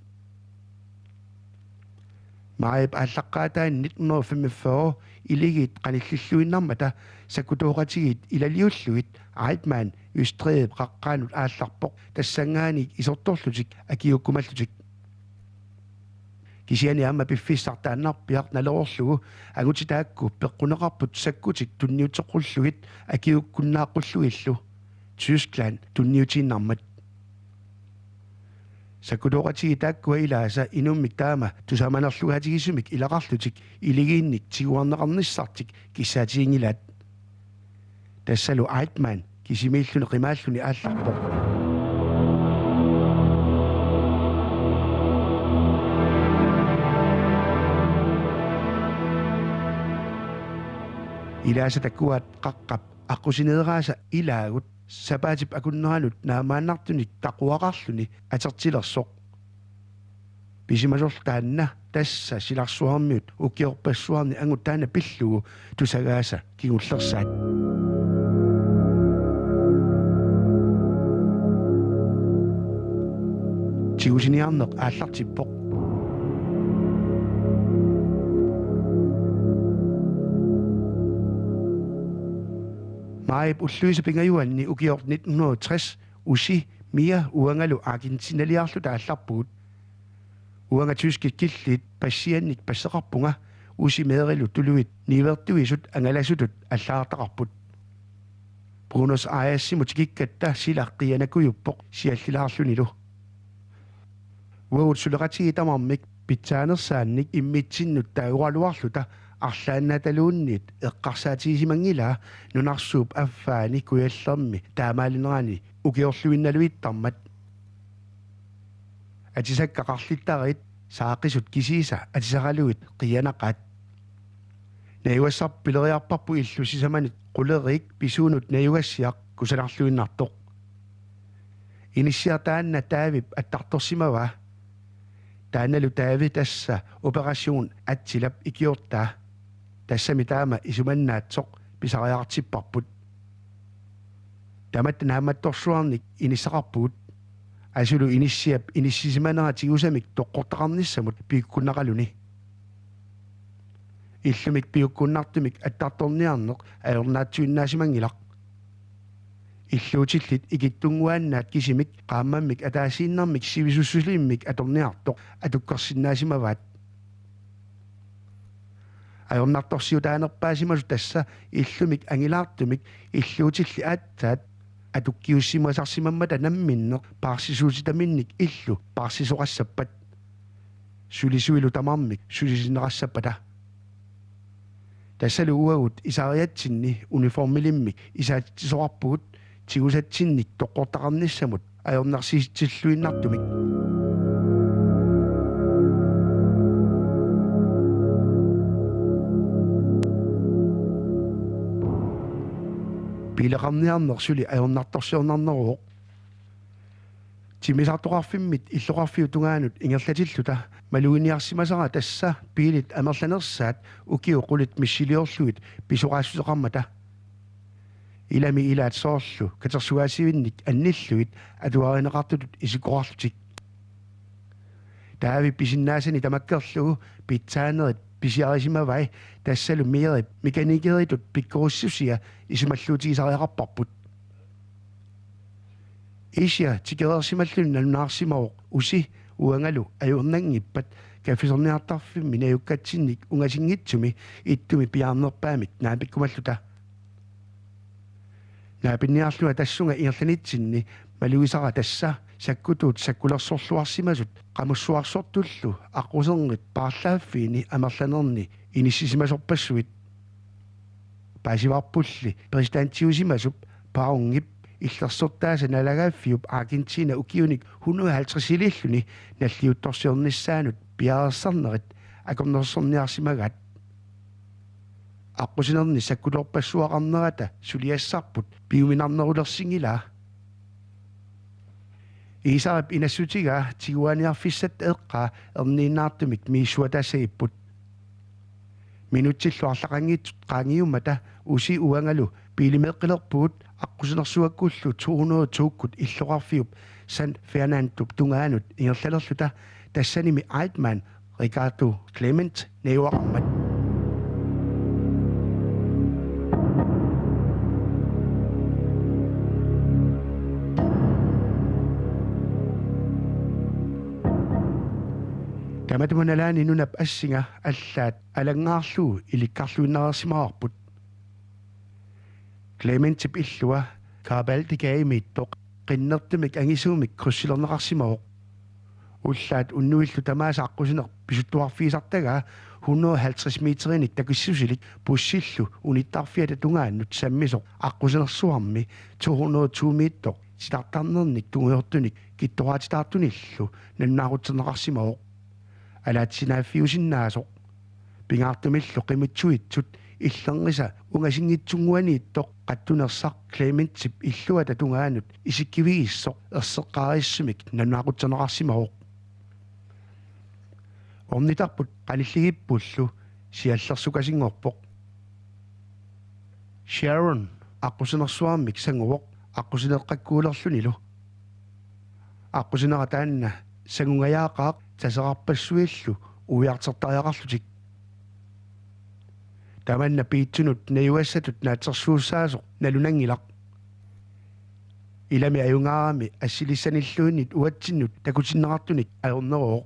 Maajip aallaqqaataani nitten hundrede og femogfyrre iligiit qanillilluinnarmata sakkutooqatigiit ilaliullugit Eichmann Østrigip qaqqaanut aallarpoq tassanngaanniit isertorlutik akiuukkumallutik. Kisianni aamma piffissaq taannarpiaq naleqqorlugu angutit taakku peqquneqarput sakkutik tunniuteqqullugit akiuukkunnaaqqullutillu Tyskland tunniutiinnarmat. Sakkutooqatigiit taakkua ilaasa inummik taama tusamanerlugaatigisumik ilaqarlutik iligiinnik tiguarneqarnissartik kissaatiginngilaat. Tassalu Eichmann kisimiilluni qimaalluni aallarpoq. Ilaasa takuaat qaqqap aqqusineeraasa ilaagut sapaatip akunneranut naammaannartunik taquaqarluni atertilersoq. Pisimasorlu taanna tassa silarsuarmiut ukiorpassuarni angut taanna pillugu tusagaasa kingullersaat. Tigusiniarneq aallartippoq. Maajip ulluisa pingajuanni ukioq nitten hundrede og tres Uzi, Mia uangalu Argentinaliarluta aallarpugut. Uanga tyskit killiit passiannik passeqarpunga, Uzi Meerilu tuluit niuertuisut angalasutut allagartaqarput. Buenos Airesimut tikikkatta sila qianakujuppoq siallilaarlunilu. Uagut suleqatigiit tamarmik pitsaanersaannik immitsinnut taagugaluarluta arlaannaataluunniit eqqarsaatigisimanngilaat nunarsuup affaani kujallermi taamaalinerani ukiorluinnaluittarmat. Atisakka qarlittariit saaqisut kisiisa atisaralugit qianaqaat. Najugassarput pileriarparput illu sisamanit quleriik pisuunut najugassiaq kusanarluinnartoq. Inissiaq taanna Davidip attartorsimavaa. Taannalu David tassa Operation Attilap ikiortaa. Tassami taama isumannaatsoq pisariaqartipparput. Tamatta naammattorsuarnik inissaqarpugut. Asulu inissiap inissisimanera tigusamik toqqortaqarnissamut piukkunnaqaluni. Illumik piukkunnartumik attartorniarneq ajornaatsuinnaasimanngilaq. Illuutillit ikittunnguaannaat kisimik qaammammik ataasiinnarmik sivisussusivimmik atorniartoq atukkersinnaasimavaat. Ajornartorsiutaanerpaasimasut tassa illumik angilaartumik illuutillit aatsaat atukkiussimasarsimammata namminneq paarsisuutitaminnik illu paarsisoqassappat. Sulisuilu tamarmik sulisinneqassappata. Tassalu uagut isaariatsinni uniformilimmik isaatitsisoqarpugut tigusatsinnik toqqortaqarnissamut ajornarsiisitsilluinnartumik. Pileqarniarneq suli ajornartorsiornarneruvoq. Timmisartoqarfimmit illoqarfiup tungaanut ingerlatilluta maluginiarsimasara tassa biilit amerlanersaat ukiut qulit missiliorlugit pisoqaassuseqarmata. Ilami ilaat soorlu katersugaasivinnik annillugit atuarineqartutut isikkoqarlutik. David pisinnaasani tamakkerlugu pitsaanerit pisiarisimavai, tassalu Meerip mekanikeritut pikkorissusia isumalluutigisariaqarparput. Iisia tikereersimalluni nalunaarsimavoq Uzi uangalu ajornanngippat kaffisorniartarfimmi najukkatsinnik ungasinngitsumi ittumi piaarnerpaamik naapikkumalluta. Naapinniarlunga tassunga ingerlanitsinni malugisara tassa sakkutuut sakkulersorluarsimasut qamussuarsortullu aqquserngit paarlaaffiini amerlanerni inissisimasorpassuit. Paasivarpulli præsidentiusimasup Perón-ip illersortaasa naalagaaffiup Argentina ukiunik hundrede og halvtredsiliilluni nalliuttorsiornissaanut piareersarnerit akornusersorniarsimagaat. Aqqusinerni sakkutoorpassuaqarnerata suliassarput piuminarnerulersinngilaa. Iisarip inassutigaa tiguaaniarfissatta eqqaa erniinnaartumik misissuataassagipput. Minutsillu arlaqanngitsut qaangiummata Uzi uangalu biilimeeqqilerpugut aqqusinersuakkullu to hundrede og to-kkut illoqarfiup San Fernandop tungaanut ingerlalerluta, tassanimi Eichmann Ricardo Klement najugaqarmat. Tamatuma nalaani nunap assinga allaat alanngaarlugu ilikkarluinnareersimavarput. Klementip illua Garibaldi Gademiittoq qinnertumik angisuumik krydsilerneqarsimavoq. Ullaat unnuillu tamaasa aqqusineq pisuttuarfigisartagaa hundrede og halvtreds meterinik takissusilik bussillu unittarfiata tungaannut sammisoq aqqusinersuarmi to hundrede og to-miittoq titartarnernik tungujortunik kittoraatitaartunillu nalunaaqutserneqarsimavoq. Alaatsinaaffiusinnaasoq. Pingaartumillu qimuttuitsut illernisa ungasinngitsunnguaniittoq qattunersaq Klementip illuata tungaanut isikkivigissoq erseqqaarissumik nalunaaqutserneqarsimavoq. Ornitarput qanilligippullu siallersukasinngorpoq. Sharon aqqusinersuarmik sanguvoq aqqusineqqakkuulerlunilu. Aqqusinera taanna sangungajaaqaaq taserarpassuillu uiartortariaqarlutik. Tamanna piitsunut najugassatut naatsorsuussaasoq nalunanngilaq. Ilami ajungaarami assilissanilluunniit uatsinnut takutinneqartunik ajorneruvoq.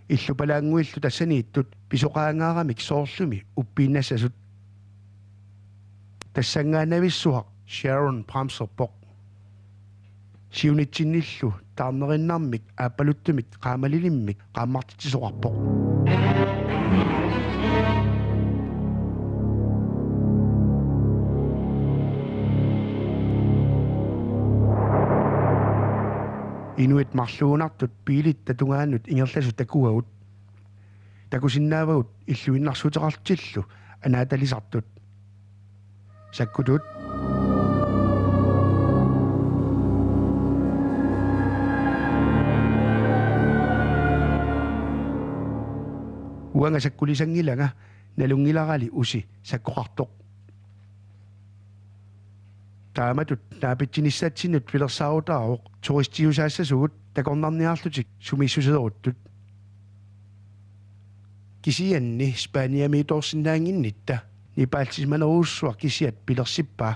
Illupalaannguillu tassaniittut pisoqaangaaramik soorlumi uppiinnassasut. Tassanngaannavissuaq Sharon bremserpoq. Siunitsinnillu taarnerinnarmik aappaluttumik qaamalilimmik qaammartitsisoqarpoq. Inuit marluunartut biilitta tungaannut ingerlasut takuagut. Takusinnaavagut illuinnarsuuteqarlutillu anaatalisartut. Sakkutut. Uanga sakkulisanngilanga, nalunngilarali Uzi sakkoqartoq. Taamatut naapitsinissatsinnut pilersaarutaavoq turistiusaassasugut takornarniarlutik sumiissuseeruttut. Kisianni Spaniamiitoorsinnaannginnitta nipaaltisimanerujussuaq kisiat pilersippaa.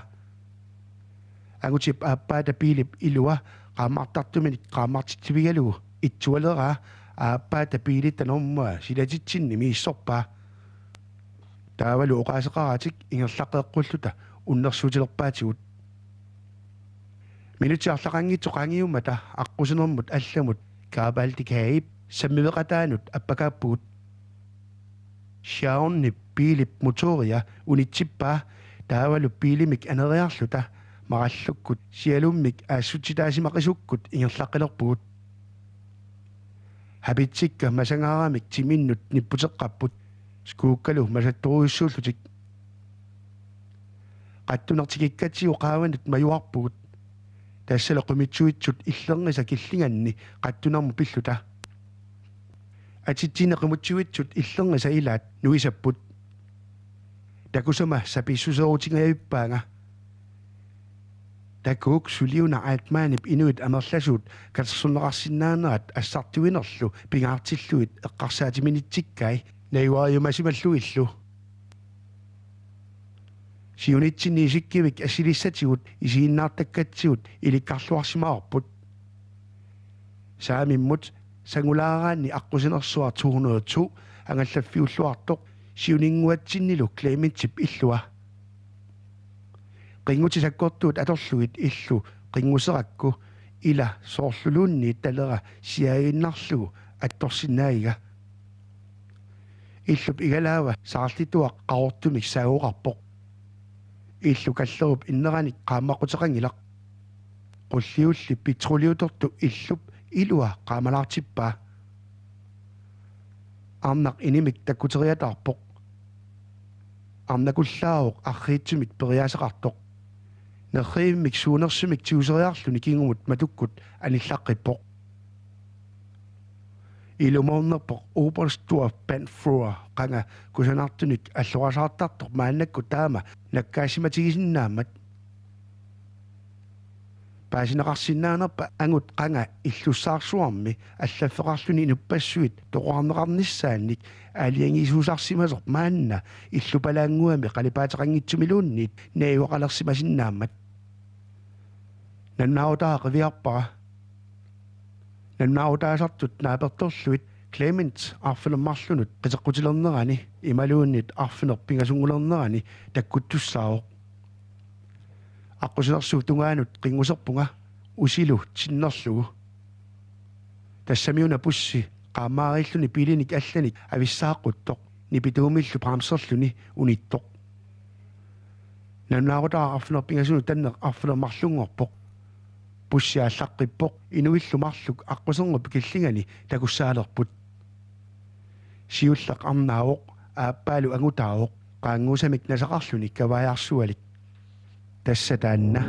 Angutip aappaata biilip ilua qaammartartuminik qaammartitsivigalugu itsualeraa aappaata biilitta normua silatitsinni misissorpaa. Taavalu oqaaseqaratik ingerlaqqeqqulluta unnersuutilerpaatigut. Minutsit arlaqanngitsut qaangiummata aqqusinermut allamut Garibaldi Gadip sammiveqataanut appakaappugut. Sharonip biilip motoria unitsippaa taavalu biilimik aneriarluta marallukkut sialummik aassutsitaasimaqisorukkut ingerlaqqilerpugut. Habitsikka masangaaramik timinnut nipputeqqapput, skuukkalu masattorujussuullutik. Qattuneq tikikkatsigu qaavanut majuarpugut. Tassalu qimuttuitsut illernisa killinganni qattunermut pilluta. Atitsinni qimuttuitsut illernisa ilaat nuisapput. Takusama sapiissuseerutingajappaanga. Takuuk suliuna Eichmannip inuit amerlasuut katersorneqarsinnaanerat assartuinerlu pingaartillugit eqqarsaatiminitsikkai najugariumasimallugillu. Siunitsinni isikkivik assilissatigut isiginnaartakkatsigut ilikkarluarsimavarput. Saamimmut sangulaaraanni aqqusinersuaq to hundrede og to angallaffiulluartoq siuninnguatsinnilu Klementip illua. Qinngutit sakkortuut atorlugit illu qinnguserakku ila soorluluunniit talera siaaginnarlugu attorsinnaagiga. Illup igalaava saarlituaq qaqortumik saagoqarpoq. Illu kallerup inneranik qaammaqquteqanngilaq. Qulliulli petroliutortup illup ilua qaamalaartippaa. Arnaq inimik takkuteriataarpoq. Arnakullaavoq arriitsumik periaaseqartoq. Nerrivimmik suunersumik tiguseriarluni kingumut matukkut anillaqqippoq. Ilumoornerpoq Oberstdorf Bandfrüher, qanga kusanartunik allorasaartartoq maannakkut taama nakkaasimatigisinnaammat. Paasineqarsinnaanerpa angut qanga illussaarsuarmi allaffeqarluni inuppassuit toqorarneqarnissaannik aalajangiisuusarsimasoq maanna illupalaannguami qalipaateqanngitsumiluunniit najugaqalersimasinnaammat? Nalunaarutaaq qiviarpara. Nalunaarutaasartut naapertorlugit Clement arfineq-marlunut qiteqqutilernerani imaluunniit arfineq-pingasunngulernerani takkuttussaavoq. Aqqusinersuup tungaanut qinnguserpunga usilu tinnerlugu. Tassami una bussi qaammaariilluni biilinik allanik avissaaqquttoq nipituumillu bremserluni unittoq. Nalunaarutaaq arfineq-pingasunut tanneq arfineq-marlunngorpoq. Bussi aallaqqippoq, inuillu marluk aqqusernup killingani takussaalerput. Siulleq arnaavoq, aappaalu angutaavoq, qaannguusamik nasaqarluni kavaajarsualik. Tassa taanna.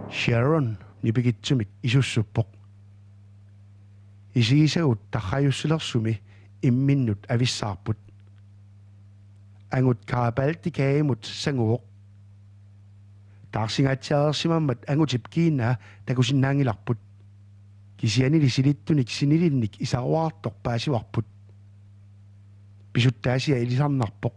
Sharon nipikitsumik isussuppoq. Isigisagut tarrajussilersumi imminnut avissaarput. Angut Garibaldi Gademut sanguvoq. Taarsingaatsiareersimammat angutip kiinaa takusinnaanngilarput. Kisiannili silittunik sinilinnik isaruartoq paasivarput. Pisuttaasia ilisarnarpoq.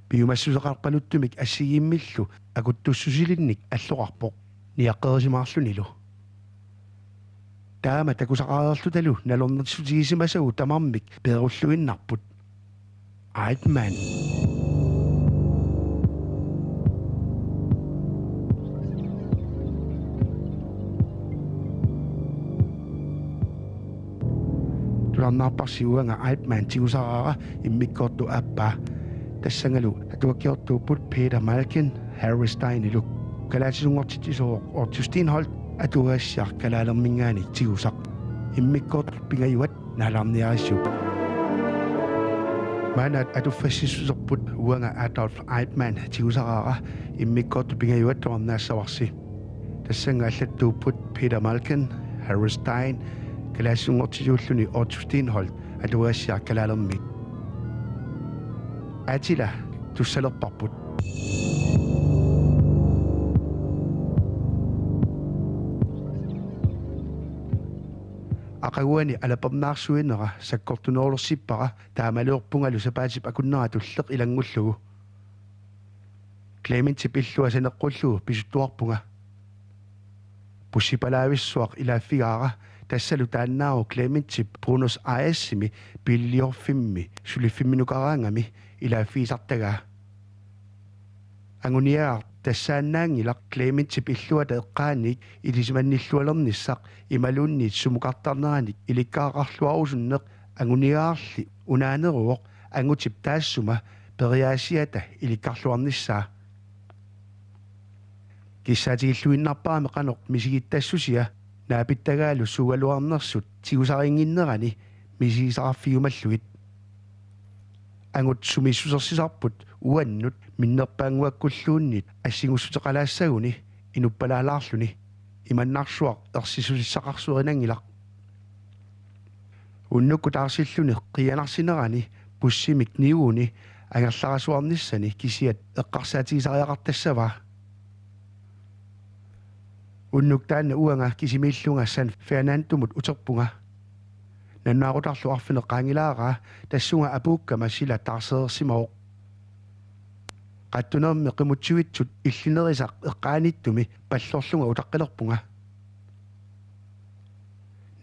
Piumassuseqarpaluttumik assigiimmillu akuttussusilinnik alloqarpoq niaqqerisimaarlunilu. Taama takusaqareerlutalu nalornissutigisimasagut tamarmik peerulluinnarput. Eichmann. Tusarnaarparsi uanga Eichmann tigusaraara immikkoortoq aappaa. Tassangalu atuakkiortuupput Peter Malkin Harry Steinilu. Kalaallisuunngortitsisooq Otto Steenholdt atuagassiaq kalaalerminngaanniit tigusaq. Immikkoortut pingajuat naalarniarisiuk. Maanna atuffassissuserput uanga Adolf Eichmann tigusaraara immikkoortut pingajuat tusarnaassavarsi. Tassannga allattuupput Peter Malkin, Harry Stein, kalaallisuunngortitsisuulluni Otto Steenholdt atuagassiaq kalaalermiit. Attila tussalerparput. Aqaguani alapernaarsuinera sakkortunerulersippara taamaaliorpungalu sapaatip akunnera tulleq ilanngullugu. Clementip illua saneqqullugu pisuttuarpunga. Bussipalaavissuaq ilaaffigaara, tassalu taannaavoq Clementip Buenos Airesimi biililiorfimmi suliffimminukaraangami ilaaffigisartagaa. Anguniagaq tassaannaanngilaq Clementip illuata eqqaaniit ilisimannillualernissaq imaluunniit sumukartarneranik ilikkagaqarluarusunneq anguniagarli unaaneruvoq angutip taassuma periaasiata ilikkarluarnissaa. Kissaatigilluinnarparami qanoq misigittassusia naapittagaalu suugaluarnersut tigusarinnginnerani misigisaqarfigiumallugit. Angut sumiissusersisarput uannut minnerpaannguakkulluunniit assinguussuteqalaassaguni inuppalaalaarluni, imannarsuaq ersissusissaqarsuerinanngilaq. Unnukkut taarsilluni qiianarsinerani bussimik niuguni angerlarasuarnissani kisiat eqqarsaatigisariaqartassavaa. Unnuk taanna uanga kisimiillunga San Fernandomut uterpunga. Nannaarutarlu arfineq qaangilaaraa tassunga apuukkama sila taarsereersimavoq. Qattunermi qimutsivitsut illinerisaq eqqaanittumi pallorlunga utaqqilerpunga.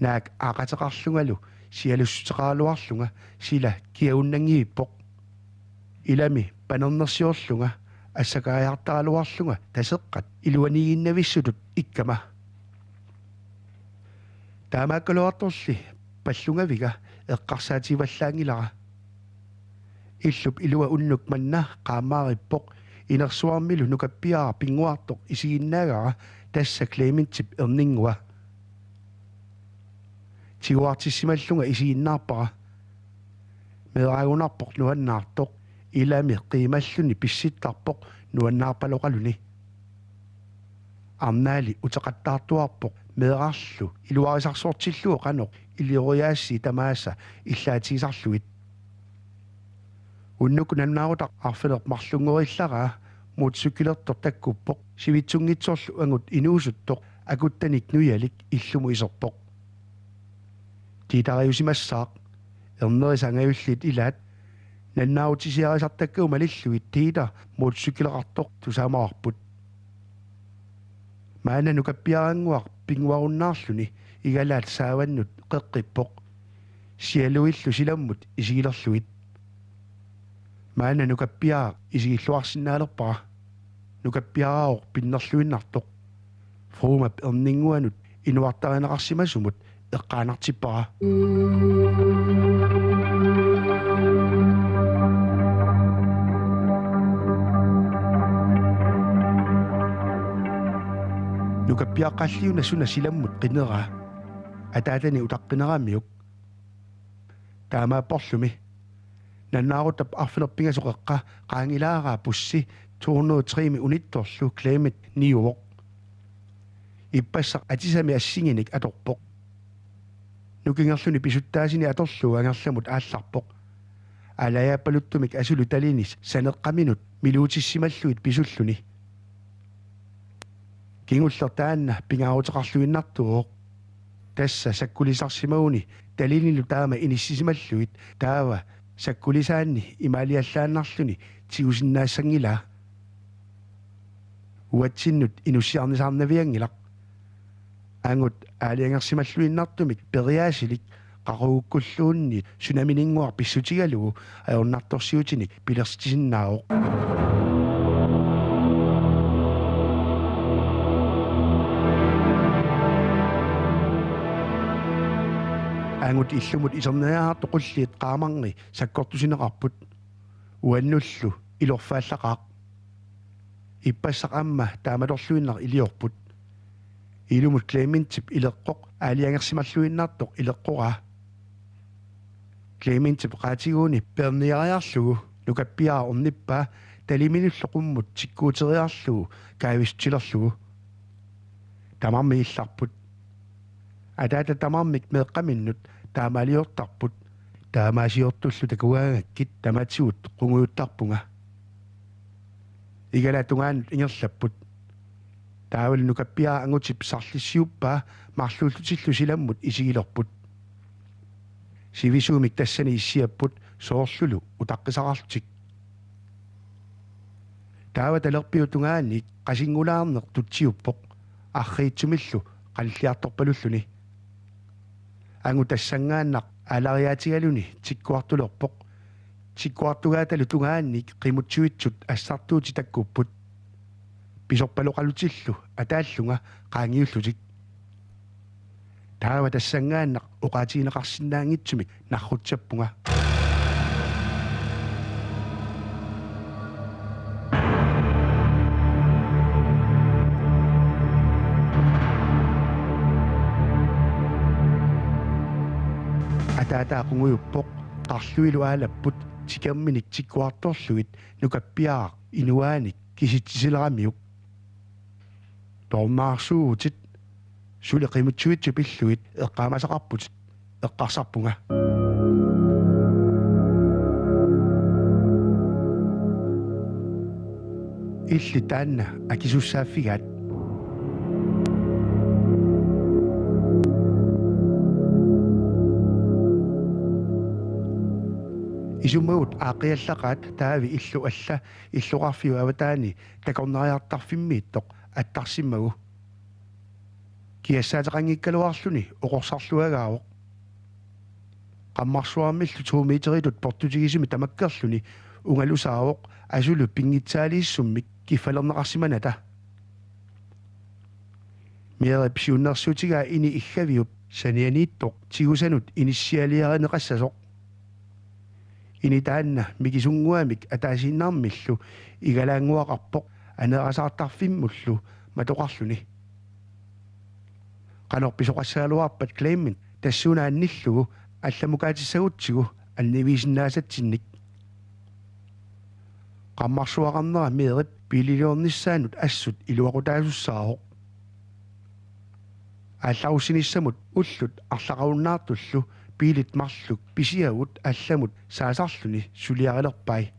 Naak aaqateqarlungalu sialussuteqaraluarlunga sila kiagunnanngivippoq. Ilami panernersiorlunga assakaajartaraluarlunga Taseqqat iluaniiginnavissutut ikkama. Taamaakkaluartorli pallungaviga eqqarsaatigivallaanngilara. Illup ilua unnuk manna qaammaarippoq, inersuarmilu nukappiaraq pinnguartoq isiginnaagara tassa Clementip erninngua. Tiguartissimallunga isiginnaarpara. Meeraagunarpoq nuannaartoq, ilami qiimalluni pissittarpoq nuannaarpaloqaluni. Arnaali uteqattaartuarpoq meerarlu iluarisarsortillugu qanoq ilioriaasii tamaasa illaatigisarlugit. Unnukkut nannaarutaq arfineq-marlunngorillaraa motorcykelertoq takkuppoq sivitsunngitsorlu angut inuusuttoq akuttanik nujalik illumut iserpoq. Tiitariusimassaaq, ernerisat angajulliit ilaat, nannaarutisiarisartakkavut malillugit Tiita motorcykeleqartoq tusaamavarput. Maanna nukappiarannguaq pinnguarunnaarluni igalaat saavannut qeqqippoq. Sialuillu silammut isigilerlugit. Maanna nukappiaraq isigilluarsinnaalerpara. Nukappiaraavoq pinnerluinnartoq. Frumap erninnguanut inuartarineqarsimasumut eqqaanartippara. Nukappiaqqalli una suna silammut qineraa. Ataatani utaqqineramiuk. Taamaapporlumi. Nannaarutap arfineq-pingasoq qeqqa qaangilaaraa bussi to hundrede og tre-mi unittorlu Clement niuvoq. Ippassaq atisami assinginik atorpoq. Nukingerluni pisuttaasini atorlugu angerlamut aallarpoq. Aalajaappaluttumik asuli talini saneqqaminut miluutissimallugit pisulluni. Kingulleq taanna pingaaruteqarluinnartuuvoq. Tassa sakkulisarsimaguni talinilu taama inissisimallugit taava sakkulisaanni imaaliallaannarluni tigusinnaassanngilaa. Uatsinnut inussiarnisaarnavianngilaq. Angut aalajangersimalluinnartumik periaasilik qaqugukkulluunniit sunamininnguaq pissutigalugu ajornartorsiutinik pilersitsisinnaavoq. Angut illumut iserniagartoq qulliit qaamarngi sakkortusineqarput. Uannullu ilorfaallaqaaq. Ippassaq aamma taamatorluinnaq iliorput. Ilumut Clementip ileqqoq aalajangersimalluinnartoq ileqqoraa. Clementip qaatiguuni peerniariarlugu nukappiaraq ornippaa taliminullu qummut tikkuuteriarlugu kaavissutilerlugu. Tamarmik illarput. Ataata tamarmik meeqqaminnut taamaaliortarput. Taamaasiortullu takugaangakkit tamatigut qungujuttarpunga. Igalaat tungaannut ingerlapput. Taavalu nukappiaraq angutip sarlissiuppaa marluullutillu silammut isigilerput. Sivisuumik tassani issiapput soorlulu utaqqisaqarlutik. Taava talerpiup tungaaniit qasinngulaarneq tutsiuppoq arriitsumillu qanilliartorpalulluni. Angut tassanngaannaq aalariaatigaluni tikkuartulerpoq. Tikkuartugaatalu tungaanniit qimuttuitsut assartuutit takkupput. Pisorpaloqalutillu ataallunga qaangiullutik. Taava tassanngaannaq oqaatigineqarsinnaanngitsumik narrutsappunga. Ataataa qungujuppoq, qarluilu aalapput tikerminik tikkuartorlugit nukappiaraq inuaanik kisitsisileramiuk. Toornaarsuuvutit, suli qimuttuitsut pillugit eqqaamasaqarputit, eqqarsarpunga. Illit taanna akisussaaffigaat. Isummagut aaqqiallaqaat Taavi illu alla illoqarfiup avataani takornariartarfimmiittoq attarsimmagu. Kiassaateqanngikkaluarluni oqorsarluagaavoq. Qammarsuarmillu to meteritut portutigisumik tamakkerluni ungalusaavoq asulu pinngitsaaliissummik kiffalerneqarsimanata. Meerip siunnersuutigaa ini iggaviup sanianiittoq tigusanut inissialiarineqassasoq. Ini taanna mikisunnguamik ataasiinnarmillu igalaannguaqarpoq aneerasaartarfimmullu matoqarluni. Qanoq pisoqassagaluarpat Clement tassuuna annillugu allamukaatissagutsigu anniviisinnaasatsinnik. Qarmarsuaqarnera meerip biililiornissaanut assut iluaqutaasussaavoq. Aallarussinissamut ullut arlaqarunnaartullu biilit marluk pisiavut allamut saasarluni suliarilerpai.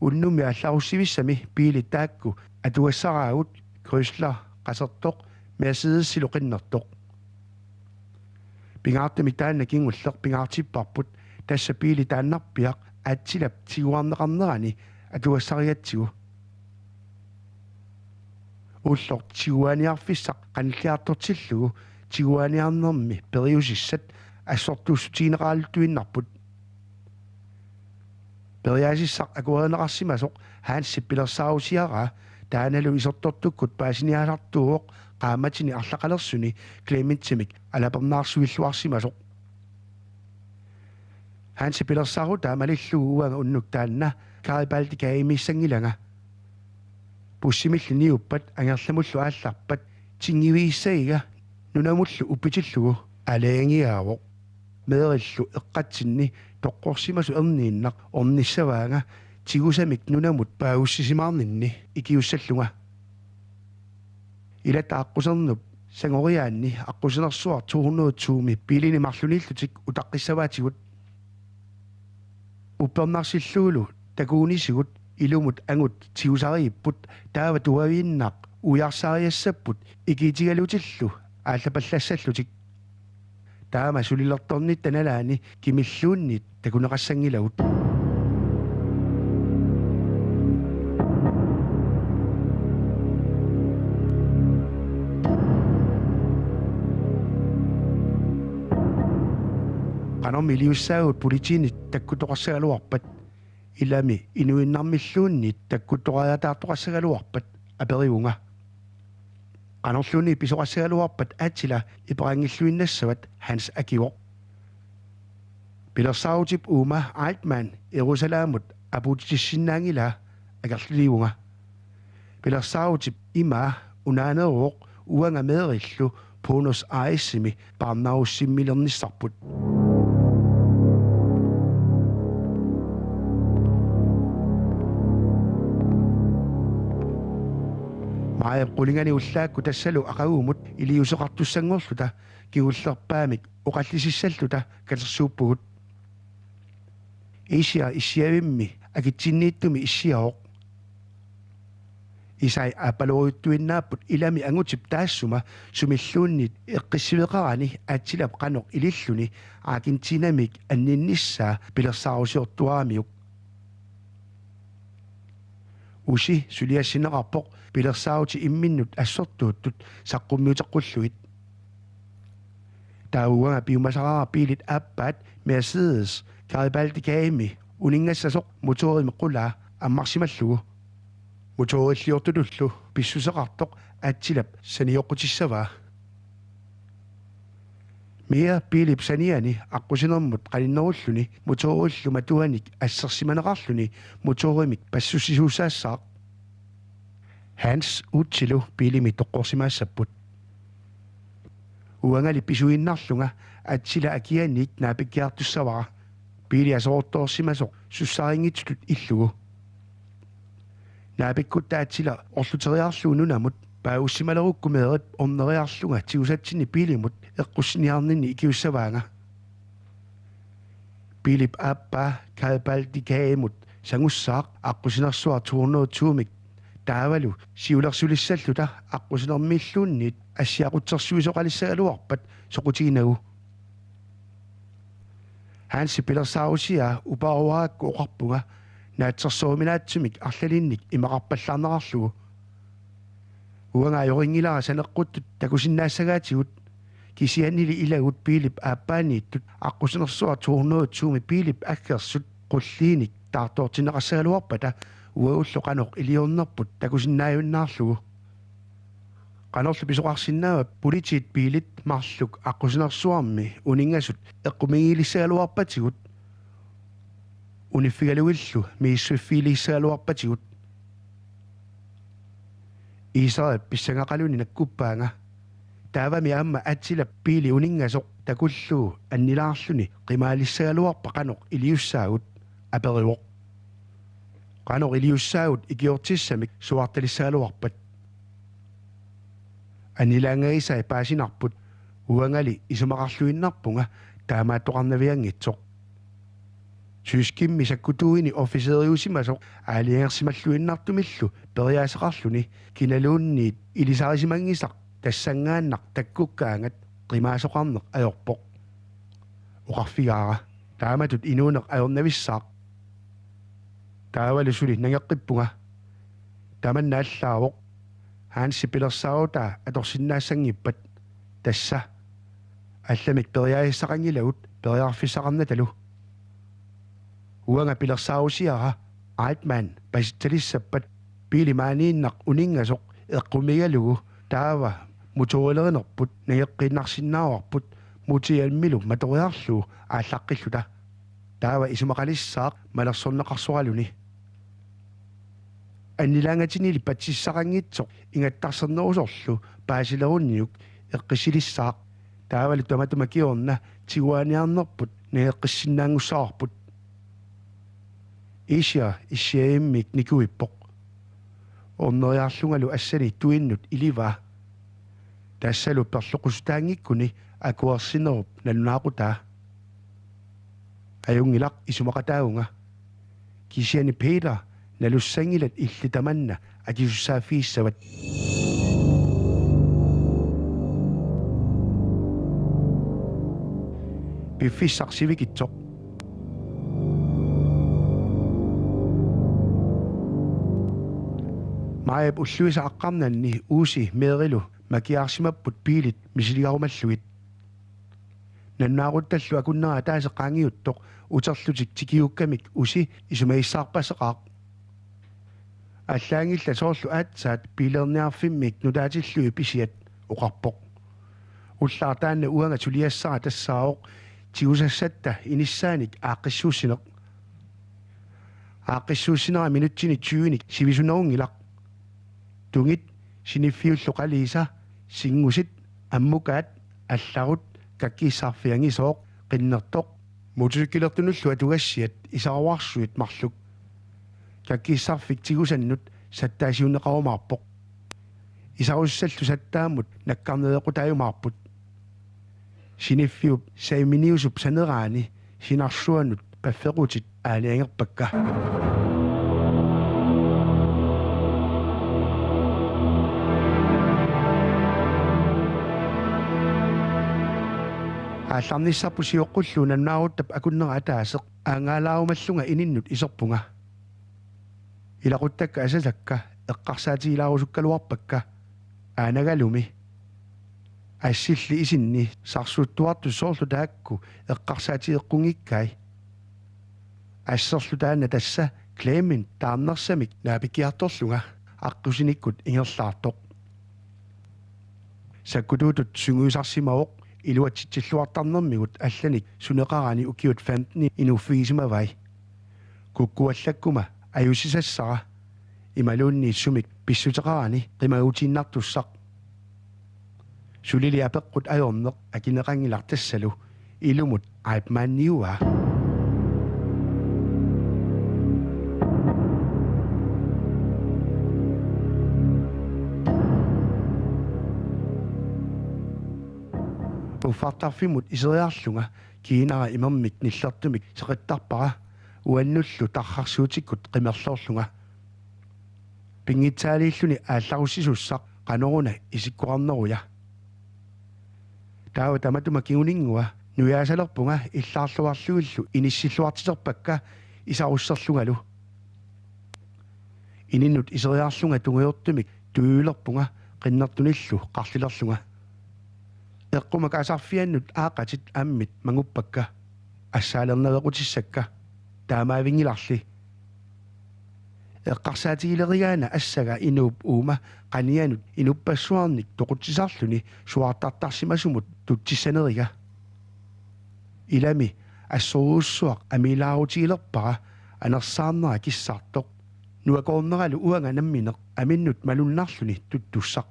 Unnummi aallarussivissami biilit taakku atugassaraagut Chrysler qasertoq Mercedesilu qinnertoq. Pingaartumik taanna kingulleq pingaartipparput, tassa biili taannarpiaq Attilap tiguarneqarnerani atugassarigatsigu. Ulloq tiguaaniarfissaq qanilliartortillugu tiguaaniarnermi periusissat assortuussutigineqaraluttuinnarput. Periaasissaq akuerineqarsimasoq Hansip pilersaarusiaraa taannalu isertortukkut paasiniaasartuuvoq qaammatini arlaqalersuni Klementimik alapernaarsuilluarsimasoq. Hansip pilersaarutaa malillugu uanga unnuk taanna Garibaldi Gademiissanngilanga. Bussimilli niuppat angerlamullu aallarpat tingivigissagiga nunamullu uppitillugu aalajangigaavoq. Meerillu eqqatsinni toqqorsimasoq erniinnaq ornissavaanga tigusamik nunamut paagussisimaarninni ikiussallunga. Ilatta aqqusernup sangoriaanni aqqusinersuaq to hundrede to-mi biilini marlunniillutik utaqqissavaatigut. Uppernarsillugu takugunisigut ilumut angut tigusariipput, taava tuaviinnaq uiarsaariassapput ikiitigalutillu aallapallassallutik. Taama sulilertornitta nalaani kimilluunniit takuneqassanngilagut. Qanormi iliussaagut politiinit takkuttoqassagaluarpat? Ilami inuinnarmilluunniit takkuttoriataartoqassagaluarpat, aperivunga. Qanorluunniit pisoqassagaluarpat Attila iperanngilluinnassavat, Hans akivoq. Pilersaarutip uuma Eichmann Jerusalemut apuutissinnaanngilaa, akerlilivunga. Pilersaarutip imaa unaaneruvoq uanga meerillu Buenos Airesimi parnaarussimmilernissarput. Maajip qulingani ullaakkut tassalu aqagumut iliuuseqartussanngorluta kingullerpaamik oqallisissalluta katersuuppugut. Isiaq issiavimmi akitsinniittumi issiavoq. Isai aappalorujuttuinnaapput ilami angutip taassuma sumilluunniit eqqissiveqarani Attilap qanoq ililluni Argentinamik anninnissaa pilersaarusiortuaramiuk. Usi suliassinneqarpoq pilersaarutit imminnut assortuuttut saqqummiuteqqullugit. Taava uanga piumasaraara biilit aappaat Mercedes Garibaldi Gademi uninngassasoq motorimik qulaa ammarsimallugu. Motorilliortutullu pissuseqartoq Attilap sanioqqutissavaa. Mia biilip saniani aqqusinermut qaninnerulluni motorillu matuanik assersimaneqarluni motorimik passussisuussaassaaq. Hans Utsilu biilimi toqqorsimaassapput. Uangali pisuinnarlunga Attila akianiit naapikkiartussavara, biili aserortoorsimasoq sussarinngitsutut illugu. Naapikkutta Attila orluteriarlugu nunamut paagussimalerukku meerip orneriarlunga tigusatsinni biilimut eqqussiniarninni ikiussavaanga. Biilip aappaa Garibaldi Gademut sangussaaq aqqusinersuaq to hundrede to-mik taavalu siulersulissalluta aqqusinermiilluunniit assiaqutsersuisoqalissagaluarpat soqutiginagu. Hansip pilersaarusiaa uparuarakku oqarpunga naatsorsoruminaatsumik arlalinnik imaqarpallaarneqarlugu. Uanga ajorinngilara saneqquttut takusinnaassagaatigut, kisiannili ilagut biilip aappaaniittut aqqusinersuaq to hundrede to-mi biilip aggersut qulliinik taartoortinneqassagaluarpata uagullu qanoq iliornerput takusinnaajunnaarlugu. Qanorlu pisoqarsinnaava politiit biilit marluk aqqusinersuarmi uninngasut eqqumiigilissagaluarpatigut, uniffigalugillu misissuiffigilissaagaluarpatigut? Iisarip pissangaqaluni nakkuppaanga. Taavami aamma Attilap biili uninngasoq takullugu annilaarluni qimaalissagaluarpat qanoq iliussaagut, aperivoq. Qanoq iliussaagut ikiortissamik suaartalissagaluarpat. Annilaangagisai paasinarput, uangali isumaqarluinnarpunga taamaattoqarnavianngitsoq. Tyskimmi sakkutuuini officeriusimasoq aalajangersimalluinnartumillu periaaseqarluni kinaluunniit ilisarisimanngisaq tassanngaannaq takkukkaangat qimaasoqarneq ajorpoq. Oqarfigaara: Taamatut inuuneq ajornavissaaq. Taavalu suli nangeqqippunga. Tamanna allaavoq Hansi pilersaarutaa atorsinnaassanngippat. Tassa allamik periarfissaqanngilagut periarfissaqarnatalu. Uanga pilersaarusiara Eichmann pasitsalissappat biili maaniinnaq uninngasoq eqqumigalugu, taava motorilerinerput nangeqqiinnarsinnaavarput, motiammilu matoriarlugu aallaqqilluta. Taava isumaqalissaaq malersorneqarsoraluni. Annilaangatinili patsissaqanngitsoq ingattarsernerusorlu paasileruniuk eqqissilissaaq. Taavalu tamatuma kingorna tiguaaniarnerput nangeqqissinnaanngussavarput. Isha issiavimmik nikuippoq. Orneriarlungalu assani tuinnut ilivaa. Tassalu perloqusutaanngikkuni akuersinerup nalunaaqutaa. Ajunngilaq, isumaqataavunga. Kisianni Peter nalussanngilat illit tamanna akisussaaffigissavat. Piffissaq sivikitsoq. Maajip ulluisa aqqarnanni Uusi Meerilu makiaarsimapput biilit misiligarumallugit. Nalunaaquttallu akunnera ataaseq qaangiuttoq uterlutik tikiukkamik Usi isumagissaarpasseqaaq. Allaanngillat soorlu aatsaat biilerniarfimmik nutaatillugit pisiat, oqarpoq. Ullaaq taanna uanga suliassara tassaavoq tigusassatta inissaanik aaqqissuussineq. Aaqqissuussinera minutsini tyvenik sivisunerunngilaq. Tungit siniffiullu qaliisa, sinngusit, ammukaat, allarut, kakkiissarfik angisooq, qinnertoq, motorcykelertunullu atugassiat isaruarsuit marluk. Kakkiissarfik tigusannut sattaasiunneqarumaarpoq. Isarussaallu sattaammut nakkarnerequtaajumaarput. Siniffiup saiminiusup saneraani sinarsuanut paffequtit aalajangerpakka. Aallarnissarput sioqqullugu nalunaaquttap akunnera ataaseq aanngaalaarumallunga ininnut iserpunga. Ilaquttakka asasakka eqqarsaatigilaarusukkaluarpakka aanagalumi. Assilli isinni sarsuttuartut soorlu taakku eqqarsaatigeqqunngikkai. Asserlu taanna tassa Clement taarnersamik naapikkiartorlunga aqqusinikkut ingerlaartoq. Sakkutuutut sungiusarsimavoq iluatsitsilluartarnermigut allanik suneqarani ukiut femten inuuffigisimavai. Kukkuallakkuma ajusisassara imaluunniit sumik pissuteqarani qimagutiinnartussaq. Sulili apeqqut ajorneq akineqanngilaq tassalu ilumut Eichmanniua. Uffartarfimmut iseriarlunga kiinara imermik nillertumik seqittarpara uannullu tarrarsuutikkut qimerloorlunga. Pinngitsaaliilluni aallarussisussaq qanoruna isikkoqarneruja. Taava tamatuma kinguninngua nujaasalerpunga illaarluarlugillu inissilluartiterpakka isarusserlungalu. Ininnut iseriarlunga tungujortumik tujuulerpunga qinnertunillu qarlilerlunga. Eqqumakasarfiannut aaqqatit ammit manguppakka. Assaalernavequtissakka. Taamaavinngilarli. Eqqarsaatigilerigaana assaga inuup uuma qanianut inuppassuarnik toqutsisarluni suaartartarsimasumut tutsissaneriga. Ilami assorujussuaq amiilaarutigilerpara anersaarnera kissartoq. Nuakoorneralu uanga nammineq aminnut malunnarluni tuttussaq.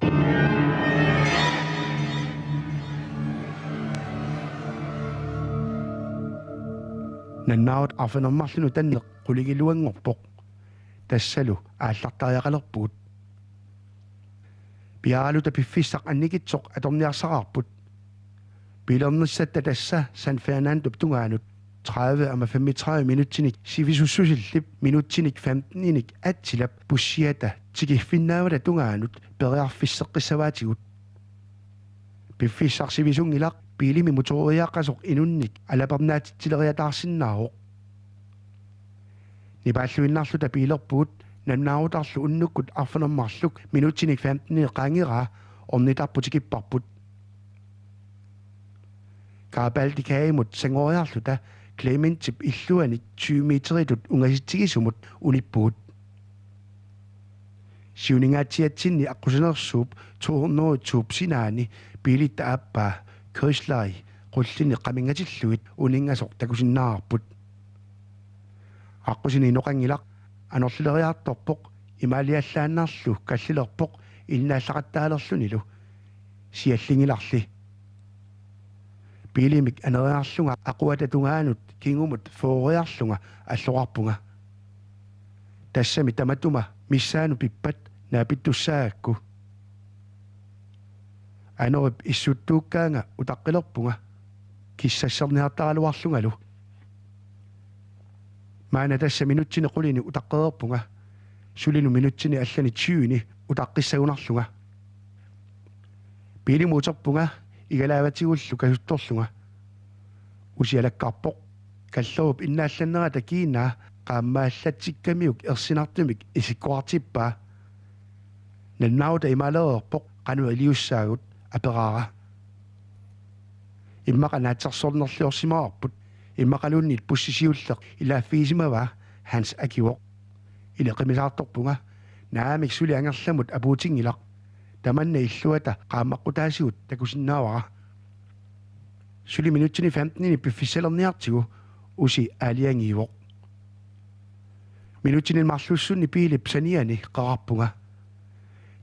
Nannaarut arfineq-marlunut tanneq qulingiluanngorpoq. tassalu aallartariaqalerpugut. Piaaralutta piffissaq annikitsoq atorniarsaraarput. Biilernissatta tassa San Fernandop tungaanut tredive aamma femogtredive minutsinik sivisussusillip minutsinik femteninik Attilap bussiata tikiffinnaavata tungaanut periarfisseqqissavaatigut. Piffissaq sivisunngilaq biilimik motoriaqqasoq inunnik alapernaatitsileriataarsinnaavoq. Nipaalluinnarluta biilerpugut nalunaarutarlu unnukkut arfineq-marluk minutsinik femteninik qaangeraa ornitarput tikipparput. Garibaldi Gademut sangoriarluta Clementip illuanik tyve meteritut ungasitsigisumut unippugut. Siuningaatsiatsinni aqqusinersuup to hundrede to-p sinaani biilitta aappaa Chrysleri qullini qaminngatillugit uninngasoq takusinnaavarput. Aqqusineq inoqanngilaq, anorlileriartorpoq, imaaliallaannarlu kallilerpoq innaallaqattaalerlunilu. Siallinngilarli. Biilimik aneriarlunga aquata tungaanut kingumut fyrreriarlunga alloqarpunga. Tassami tamatuma missaanut pippat naapittussaagakku. Anorip issuttuukkaanga utaqqilerpunga kissasserniartaraluarlungalu. Maanna tassa minutsini qulini utaqqereerpunga. Sulinut minutsini allani tyveni utaqqissagunarlunga. Biilimut uterpunga igalaavatigullu kasuttorlunga. Usialakkarpoq. Kallerup innaallannerata kiinaa qaammaallatsikkamiuk ersinartumik isikkoqartippaa. Nalunaaruta imaalereerpoq qanoq iliussaagut, aperaara. Immaqa naatsorsornerliorsimavarput, immaqaluunniit bussi siulleq ilaaffigisimavaa, Hans akivoq. Ileqimisaartorpunga, naamik suli angerlamut apuutinngilaq. Tamanna illuata qaammaqqutaasigut takusinnaavara. Suli minutsini femteninik piffissalerniartigu Usi aalajangiivoq. Minutsini marlussunni biilip saniani qeqarpunga.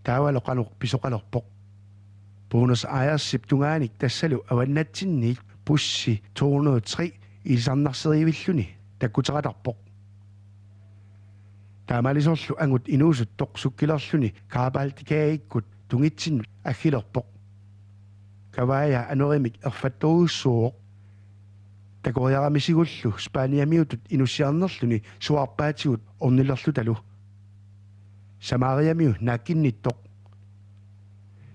Taavalu qanoq pisoqalerpoq. Buenos Airesip tungaanik tassalu avannatsinniit bussi to hundrede tre ilisarnarseriivilluni takkuteqatarpoq. Taamaalisorlu angut inuusuttoq sukkilerluni Garibaldi Gadekkut tungitsinnut aggilerpoq. Kavaja anorimik erfattorujussuuvoq. Takoriaramisigullu Spaniamiutut inussiarnerluni suaarpaatigut ornilerlutalu. Samariamiu naakkinnittoq.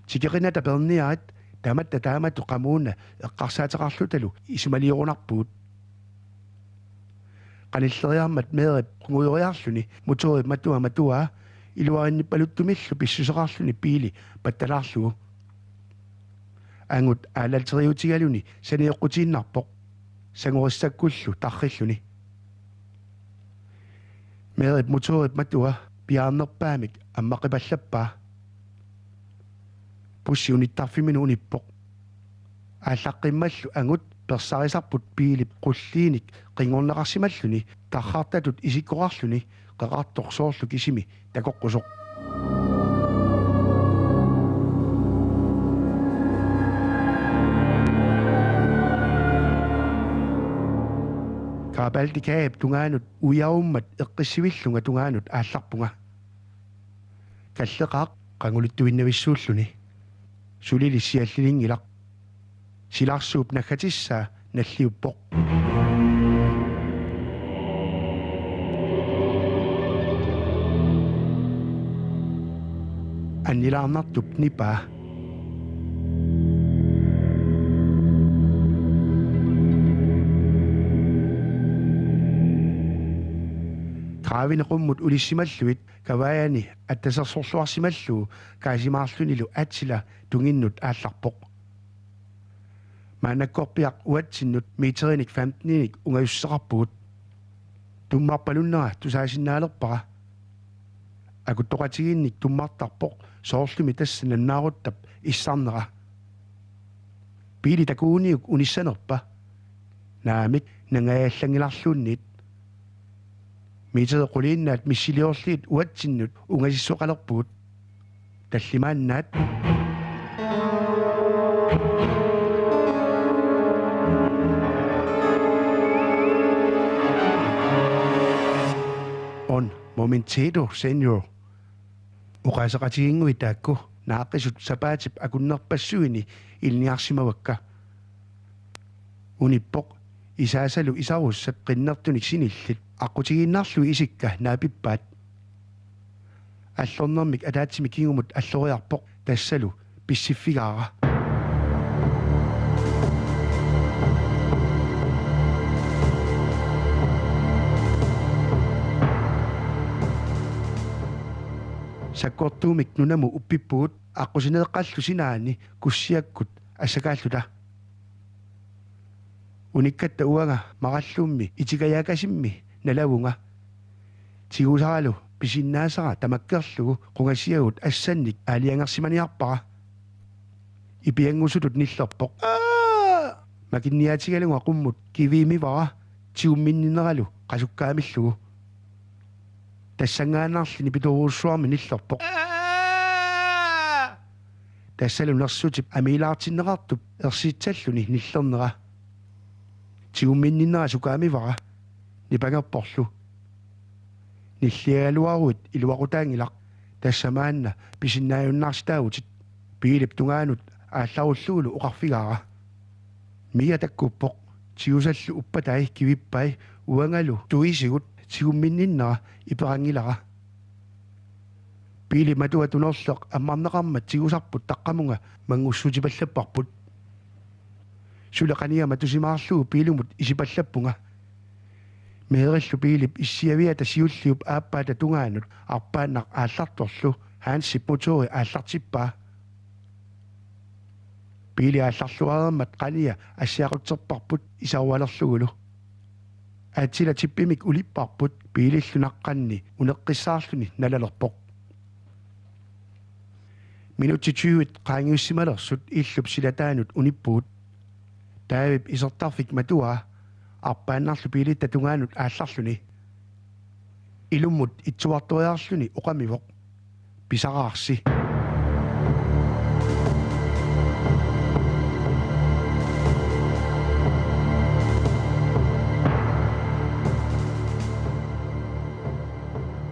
Tikeqinata peerniarit tamatta taamatut qamuuna eqqarsaateqarlutalu isumaliorunarpugut. Qanilleriarmat Meerip qungujoriarluni motorip matua matuaa iluarinnippaluttumillu pissuseqarluni biili pattalaarlugu. Angut aalateriutigaluni sanioqqutiinnarpoq sangorissakkullu tarrilluni. Meerip motorip matua piaarnerpaamik ammaqqipallappaa. Bussi unittarfimminut unippoq. Aallaqqimmallu angut persarisarput biilip qulliinik qinngorneqarsimalluni tarrartatut isikkoqarluni qeqartoq soorlu kisimi takoqqusoq. Garibaldi Gadep tungaanut uiarummat eqqissivillunga tungaanut aallarpunga. Kalleqaaq qanguluttuinnavissuulluni. Sulili siallilinngilaq. Silarsuup naggatissaa nalliuppoq. Annilaarnartup nipaa. Gravini qummut ulissimallugit Kavajani attasersorluarsimallugu kaasimaarlunilu Attila tunginnut aallarpoq. Maannakkorpiaq uatsinnut meterinik femteninik ungajussaqarpugut. Tummarpalunnera tusaasinnaalerpara. Akuttoqatigiinnik tummartarpoq soorlumi tassa nalunaaruttap issarnera. Biili takuuniuk unissanerpa? Naamik, nangaajallanngilarluunniit. Meterit quliinnaat missiliorlugit uatsinnut ungasissoqalerpugut. Tallimaannaat. On Momento, señor. Oqaaseqatigiinngui taakku naaqqisut sapaatip akunnerpassuini ilinniarsimavakka. Unippoq isaasalu isarussat qinnertunik sinillit aqqutigiinnarlugit isikka naapippaat. Allornermik ataatsimik kingumut alloriarpoq, tassalu pissiffigaara. Sakkortuumik nunamut uppippugut, aqqusineeqqallu sinaani kussiakkut assakaalluta. Unikkatta uanga marallummi itikajaakasimmi nalavunga. Tigusaralu pisinnaasara tamakkerlugu qungasiagut assannik aalajangersimaniarpara. Ipianngusutut nillerpoq: "Aa!" Makinniaatigalunga qummut kiviimivara, tigumminninneralu qasukkaamillugu. Tassanngaannarli nipitoorujussuarmik nillerpoq: "Aa!" Tassalu nersutip amiilaartinneqartup ersitsalluni nillernera. Tigumminninnera sukaamivara, nipangerporlu. Nilliagaluaruit iluaqutaanngilaq, tassa maanna pisinnaajunnaarsitaavutit, Piilip tungaanut aallarullugulu oqarfigaara. Mia takkuppoq, tigusallu uppatai kivippai, uangalu tuisigut, tigumminninnera iperanngilara. Piilip matua tunerleq ammarneqarmat tigusarput taqqamunga manngussutipallapparput. Suli qania matusimaarlugu Piilimut isipallappunga. Meerillu Piilip issiaviata siulliup aappaata tungaanut arpaannaq aallartorlu Hansip motori aallartippaa. Piili aallarluareermat qania assiaqutserparput isarualerlugulu. Attila tippimik ulipparput Piilillu naqqanni uneqqissaarluni nalalerpoq. Minutsit tyvit qaangiussimalersut illup silataanut unippugut. Daavip isertarfik matuaa arpaannarlu Piilitta tungaanut aallarluni. Ilummut itsuartoriarluni oqamivoq: "Pisaraarsi."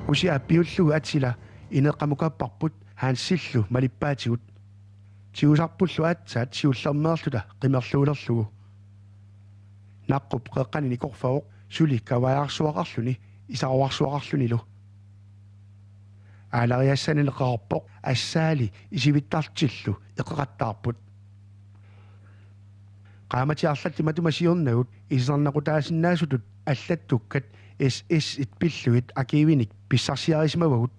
Usi aappiullugu Attila ineqqamukapparput Hansillu malippaatigut. Tigusarpullu aatsaat siullermeerluta qimerluulerlugu. Naqqup qeqqani nikorfavoq suli kavaajarsuaqarluni isaruarsuaqarlunilu. Aalariassanani qeqerpoq assaali isivittartillu eqeqattaarput. Qaammatit arlallit matuma siornagut ilisarnaqutaasinnaasutut allattukkat S S-it pillugit arkivinik pissarsiarisimavagut.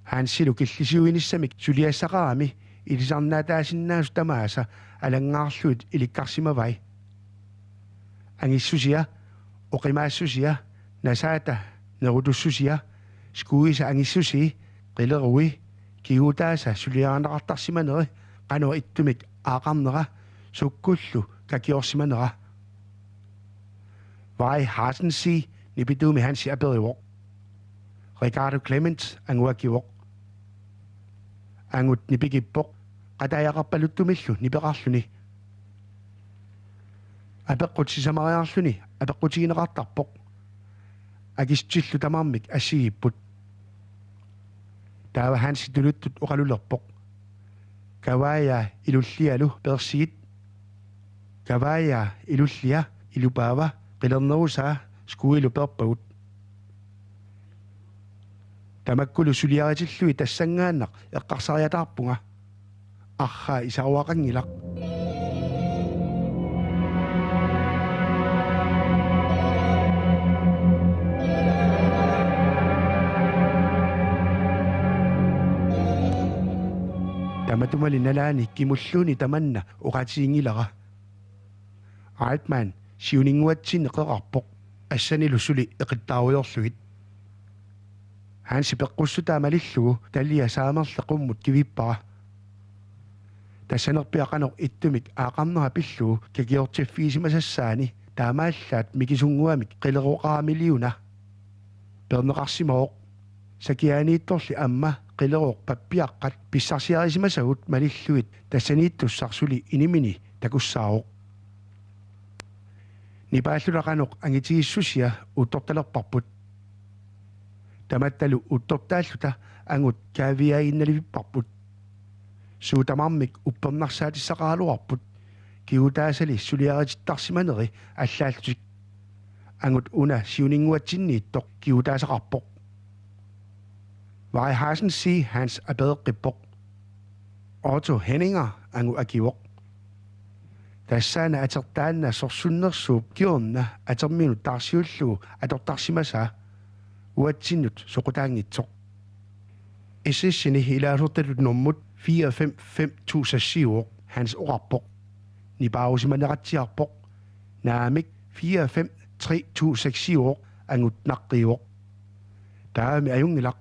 Hansilu killisiuinissamik suliassaqarami ilisarnaataasinnaasut tamaasa alanngaarlugit ilikkarsimavai: angissusia, oqimaassusia, nasaata nerutussusia, skuisa angissusii, qilerui, kigutaasa suliarineqartarsimaneri, qanoq ittumik aaqarnera, sukkullu kakiorsimanera. "Hvad har den sige?" nipituumi Hansi aperivoq. Ricardo Clement anguakivoq. Angut nipikippoq qataajaqarpaluttumillu nipeqarluni. Apeqqut sisamariarluni apeqqutigineqartarpoq. Akissutillu tamarmik assigiipput. Taava Hansi tuluttut oqalulerpoq: "Kavaajaa ilullialu peersigit." Kavaajaa ilullia ilupaava qilernerusaa skuilu peerpagut. Tamakkulu suliaritillugit tassanngaannaq eqqarsariataarpunga. Arraa isaruaqanngilaq. Tamatumali nalaani kimulluunniit tamanna oqaatiginngilara. Altman siuninnguatsinni qeqarpoq, assanilu suli eqittaarujoorlugit. Hansi peqqussutaa malillugu talia saamerleq qummut kivippara. Tassanerpiaq qanoq ittumik aaqarnera pillugu kakiortiffigisimasassaani taamaallaat mikisunnguamik qileroqaramiliuna. Peerneqarsimavoq. Sakiaaniittorli aamma qileroq pappiaqqat pissarsiarisimasagut malillugit tassaniittussaq suli inimini takussaavoq. Nipaalluta qanoq angitigissusia uuttortalerparput. Tamattalu uuttortaalluta angut kaaviiaannalivipparput. Suut tamarmik uppernarsaatissaqaraluarput, kigutaasali suliaritittarsimaneri allaallutik. Angut una siuninnguatsinniittoq kigutaasaqarpoq. Varg Hansen C. Hans apereqqippoq. Otto Henninger angut akivoq. Tassaana atertaanna sorsunnersuup kingorna aterminut taarsiullugu atortarsimasaa, uatsinnut soqutaanngitsoq. S S-ini ilaasortatut nummut fire fem fem to seksiuvoq, Hans oqarpoq. Nipaarusimaneqatsiarpoq. Naamik, fire fem tre to seksiuvoq, angut naqqiuvoq. Taavami ajunngilaq.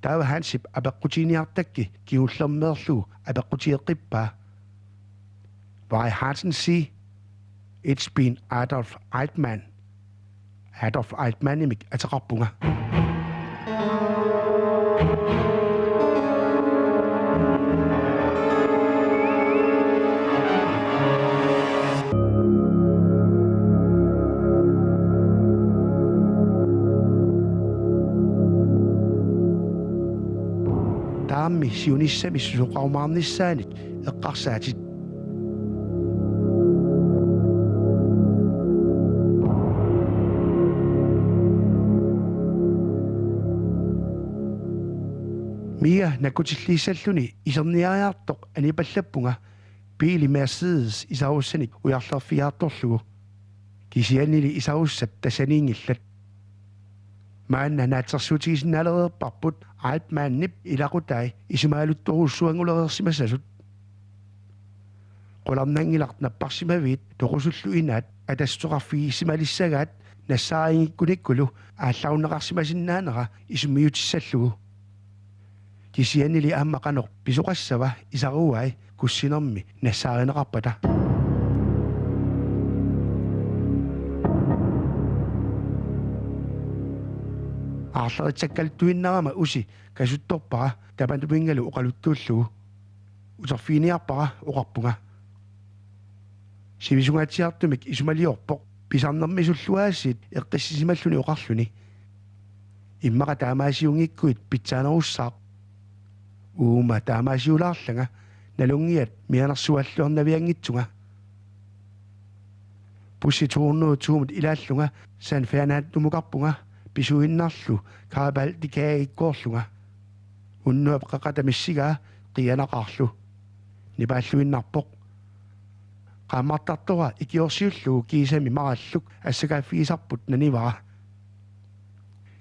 Taava Hansip apeqqutiginiartakki kingullermeerlugu apeqqutigeqqippaa. Varg Hansen C. It's been Adolf Eichmann. Adolf Eichmannimik ateqarpunga. Taammi siunissami susoqarumaarnissaanik eqqarsaatit. Mia nakkutilliissalluni iserniariartoq anipallappunga biili Mercedes isarussanik ujarlerfigiartorlugu. Kisiannili isarussat tassaniinngillat. Maanna naatsorsuutigisinnaalereerparput Eichmannip ilaqutai isumaaluttorujussuanngulereersimassasut. Qularnanngilaq napparsimaviit toqusullu inaat atassuteqarfigissimalissagaat nassaarinngikkunikkulu aallarunneqarsimasinnaanera isumiutissallugu. Kisiannili aamma qanoq pisoqassava isaruai kussinermi nassaarineqarpata. Aarleritsakkaluttuinnarama usi kasuttorpara tamantuminngalu oqaluttuullugu. Uterfiginiarpara, oqarpunga. Sivisungaatsiartumik isumaliorpoq pisarnermisullu aasiit eqqissisimalluni oqarluni: Immaqa taamaasiunngikkuit pitsaanerussaaq. Uuma taamaasiulaarlanga, nalunngiat mianersualluarnavianngitsunga. Bussi to hundrede to-mut ilaallunga San Fernandumukarpunga pisuinnarlu Garibaldi Gadekkoorlunga. Unnuap qeqqata missigaa qiianaqaarlu. Nipaalluinnarpoq. Qaammartartoq ikiorsiullugu kiisami maralluk assakaaffigisarput nanivara.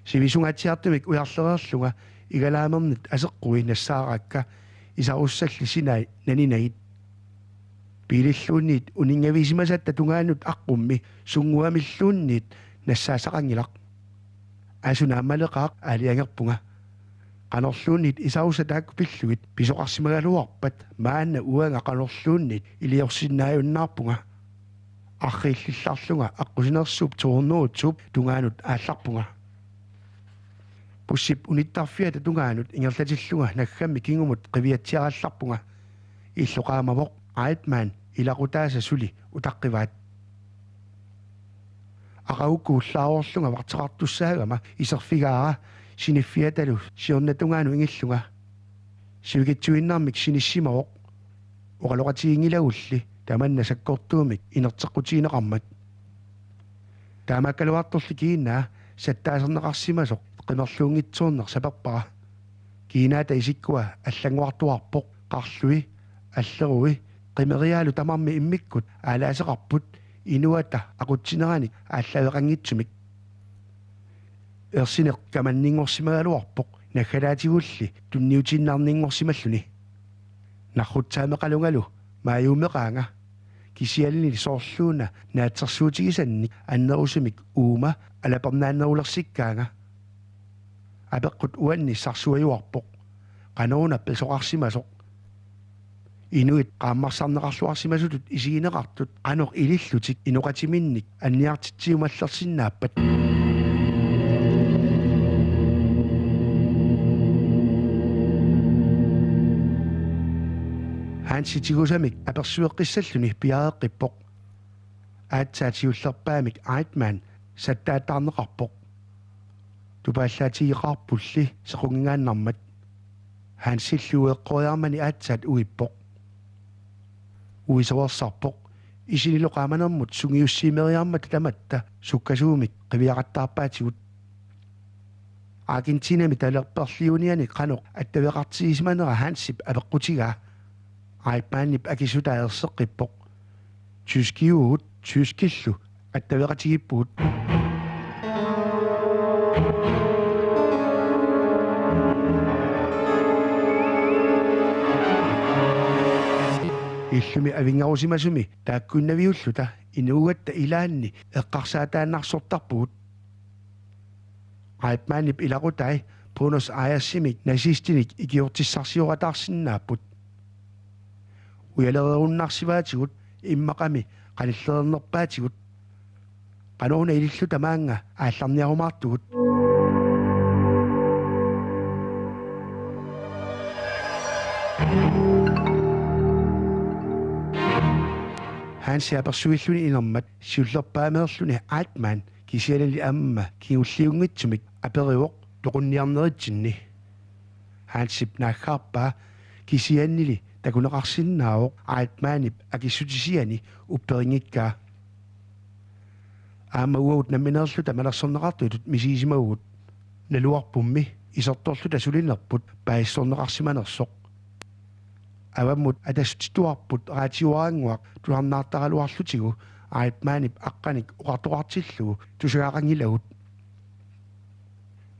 Sivisungaatsiartumik ujarlereerlunga igalaamernit aseqqui nassaaraakka, isarussalli sinai naninagit. Biililluunniit uninngavisimasatta tungaanut aqqummi sunnguamilluunniit nassaassaqanngilaq. Asu naammaleqaaq, aalajangerpunga. Qanorluunniit isarussat taakku pillugit pisoqarsimagaluarpat maanna uanga qanorluunniit iliorsinnaajunnaarpunga. Arriillillarlunga aqqusinersuup to hundrede to-p tungaanut aallarpunga. Bussip unittarfiata tungaanut ingerlatillunga naggammik kingumut qiviatsiarallarpunga. Illoqaamavoq Eichmann ilaqutaasa suli utaqqivaat. Aqaguku ullaaroorlunga varteqartussaagama iserfigaara siniffiatalu siornatungaanut ingillunga. Sivikitsuinnarmik sinissimavoq. Oqaloqatiginngilagulli tamanna sakkortuumik inerteqqutigineqarmat. Taamaakkaluartorli kiinaa sattaaserneqarsimasoq qimerluunngitsoorneq saperpara. Kiinaata isikkua allanngortuarpoq, qarlui, allerui, qimeriaalu tamarmik immikkut aalaaseqarput inuata aqutsineranik aallaaveqanngitsumik. Ersineq kamanninngorsimagaluarpoq, naggalaatigulli tunniutiinnarninngorsimalluni. Narrutsaameqalungalu maajuumeqaanga. Kisiannili soorluuna naatsorsuutigisannik annerusumik uuma alapernaannerulersikkaanga. Apeqqut uanni sarsuajuarpoq. Qanoruna pisoqarsimasoq? Inuit qaammarsarneqarluarsimasutut isigineqartut qanoq ilillutik inoqatiminnik anniartitsiumallersinnaappat? Hansi tigusamik apersueqqissalluni piareeqqippoq. Aatsaat siullerpaamik Eichmann sattaattaarneqarpoq. Tupaallaatigeqaarpulli sequngigaannarmat. Hansillu eqqoriarmani aatsaat uippoq. Uisorersarpoq. Isinilu qaamanermut sungiussiimeriarmata tamatta sukkasuumik qiviaqattaarpaatigut. Argentinami talerperliuniani qanoq attaveqartigisimanera Hansip apeqqutigaa. Eichmannip akissutaa erseqqippoq. Tyskiugut, tyskillu attaveqatigiippugut. Illumi avinngarusimasumi taakkunnaviulluta inuugatta ilaanni eqqarsaataannarsortarpugut. Eichmannip ilaqutai Buenos Airesimik nazistinik ikiortissarsiorataarsinnaapput. Ujaleriinnarsivaatigut immaqami qanillereernerpaatigut. Qanoruna ililluta maannga aallarniarumaartugut. Hansi apersuilluni inermat siullerpaameerluni Eichmann kisiannili aamma kingulliunngitsumik aperivoq toqunniarneritsinni. Hansip naaggaarpaa kisiannili takuneqarsinnaavoq Eichmannip akissutisiani upperinngikkaa. Aamma uagut nammineerluta malersorneqartutut misigisimavugut. Naluarpummi isertorluta sulinerput paasissorneqarsimanersoq. Avammut atassutituarput raatiuaranguaq tusarnaartaraluarlutigu Eichmannip aqqanik oqartoqartillugu tusagaqanngilagut.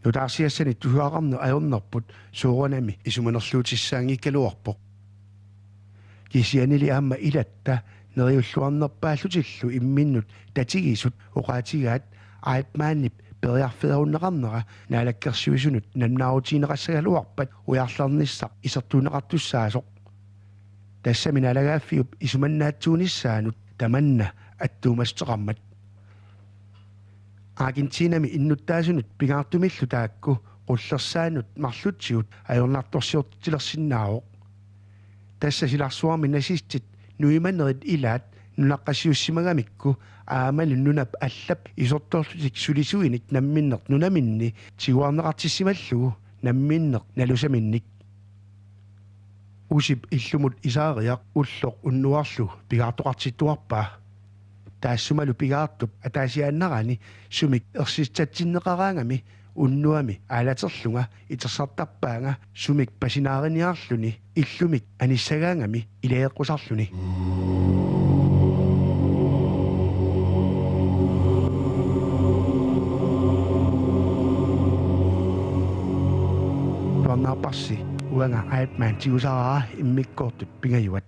Nutaarsiassanik tusagaqarneq ajornerput soorunami isumanerluutissaanngikkaluarpoq. Kisiannili aamma ilatta neriulluarnerpaallutillu imminnut tatigisut oqaatigaat Eichmannip periarfeerunneqarnera naalakkersuisunut nalunaarutigineqassagaluarpat ujarlernissaq isertuunneqartussaasoq. Tassami naalagaaffiup isumannaatsuunissaanut tamanna attuumassuteqarmat. Argentinami innuttaasunut pingaartumillu taakku qullersaannut marlutsigut ajornartorsiortitsilersinnaavoq. Tassa silarsuarmi nazistit nuimanerit ilaat nunaqqasiussimagamikku aammalu nunap allap isertorlutik sulisuinik namminneq nunaminni tiguarneqartissimallugu namminneq nalusaminnik. Usip illumut isaariaq ulloq unnuarlu pigaartoqartittuarpaa. Taassumalu pigaartup ataasiaannarani sumik ersitsatsinneqaraangami unnuami aalaterlunga itersartarpaanga sumik pasinaariniarluni illumik anissagaangami ilageqqusarluni. Tuarnaarparsi uanga Eichmann tigusaraara immikkoortut pingajuat.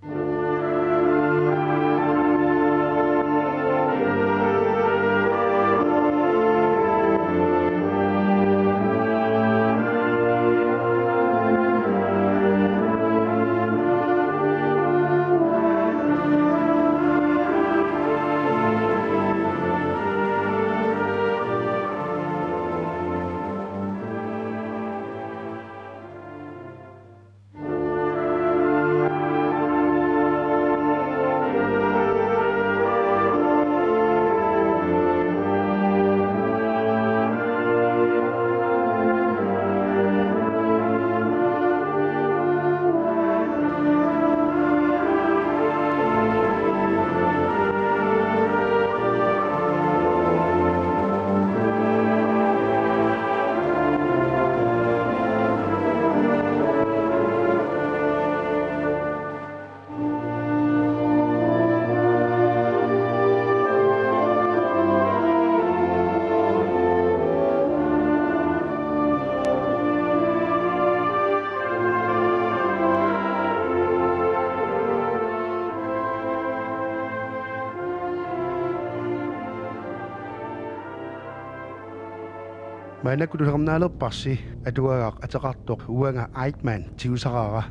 Maannakkut tusarnaalerparsi atuagaq ateqartoq Uanga Eichmann tigusaraara.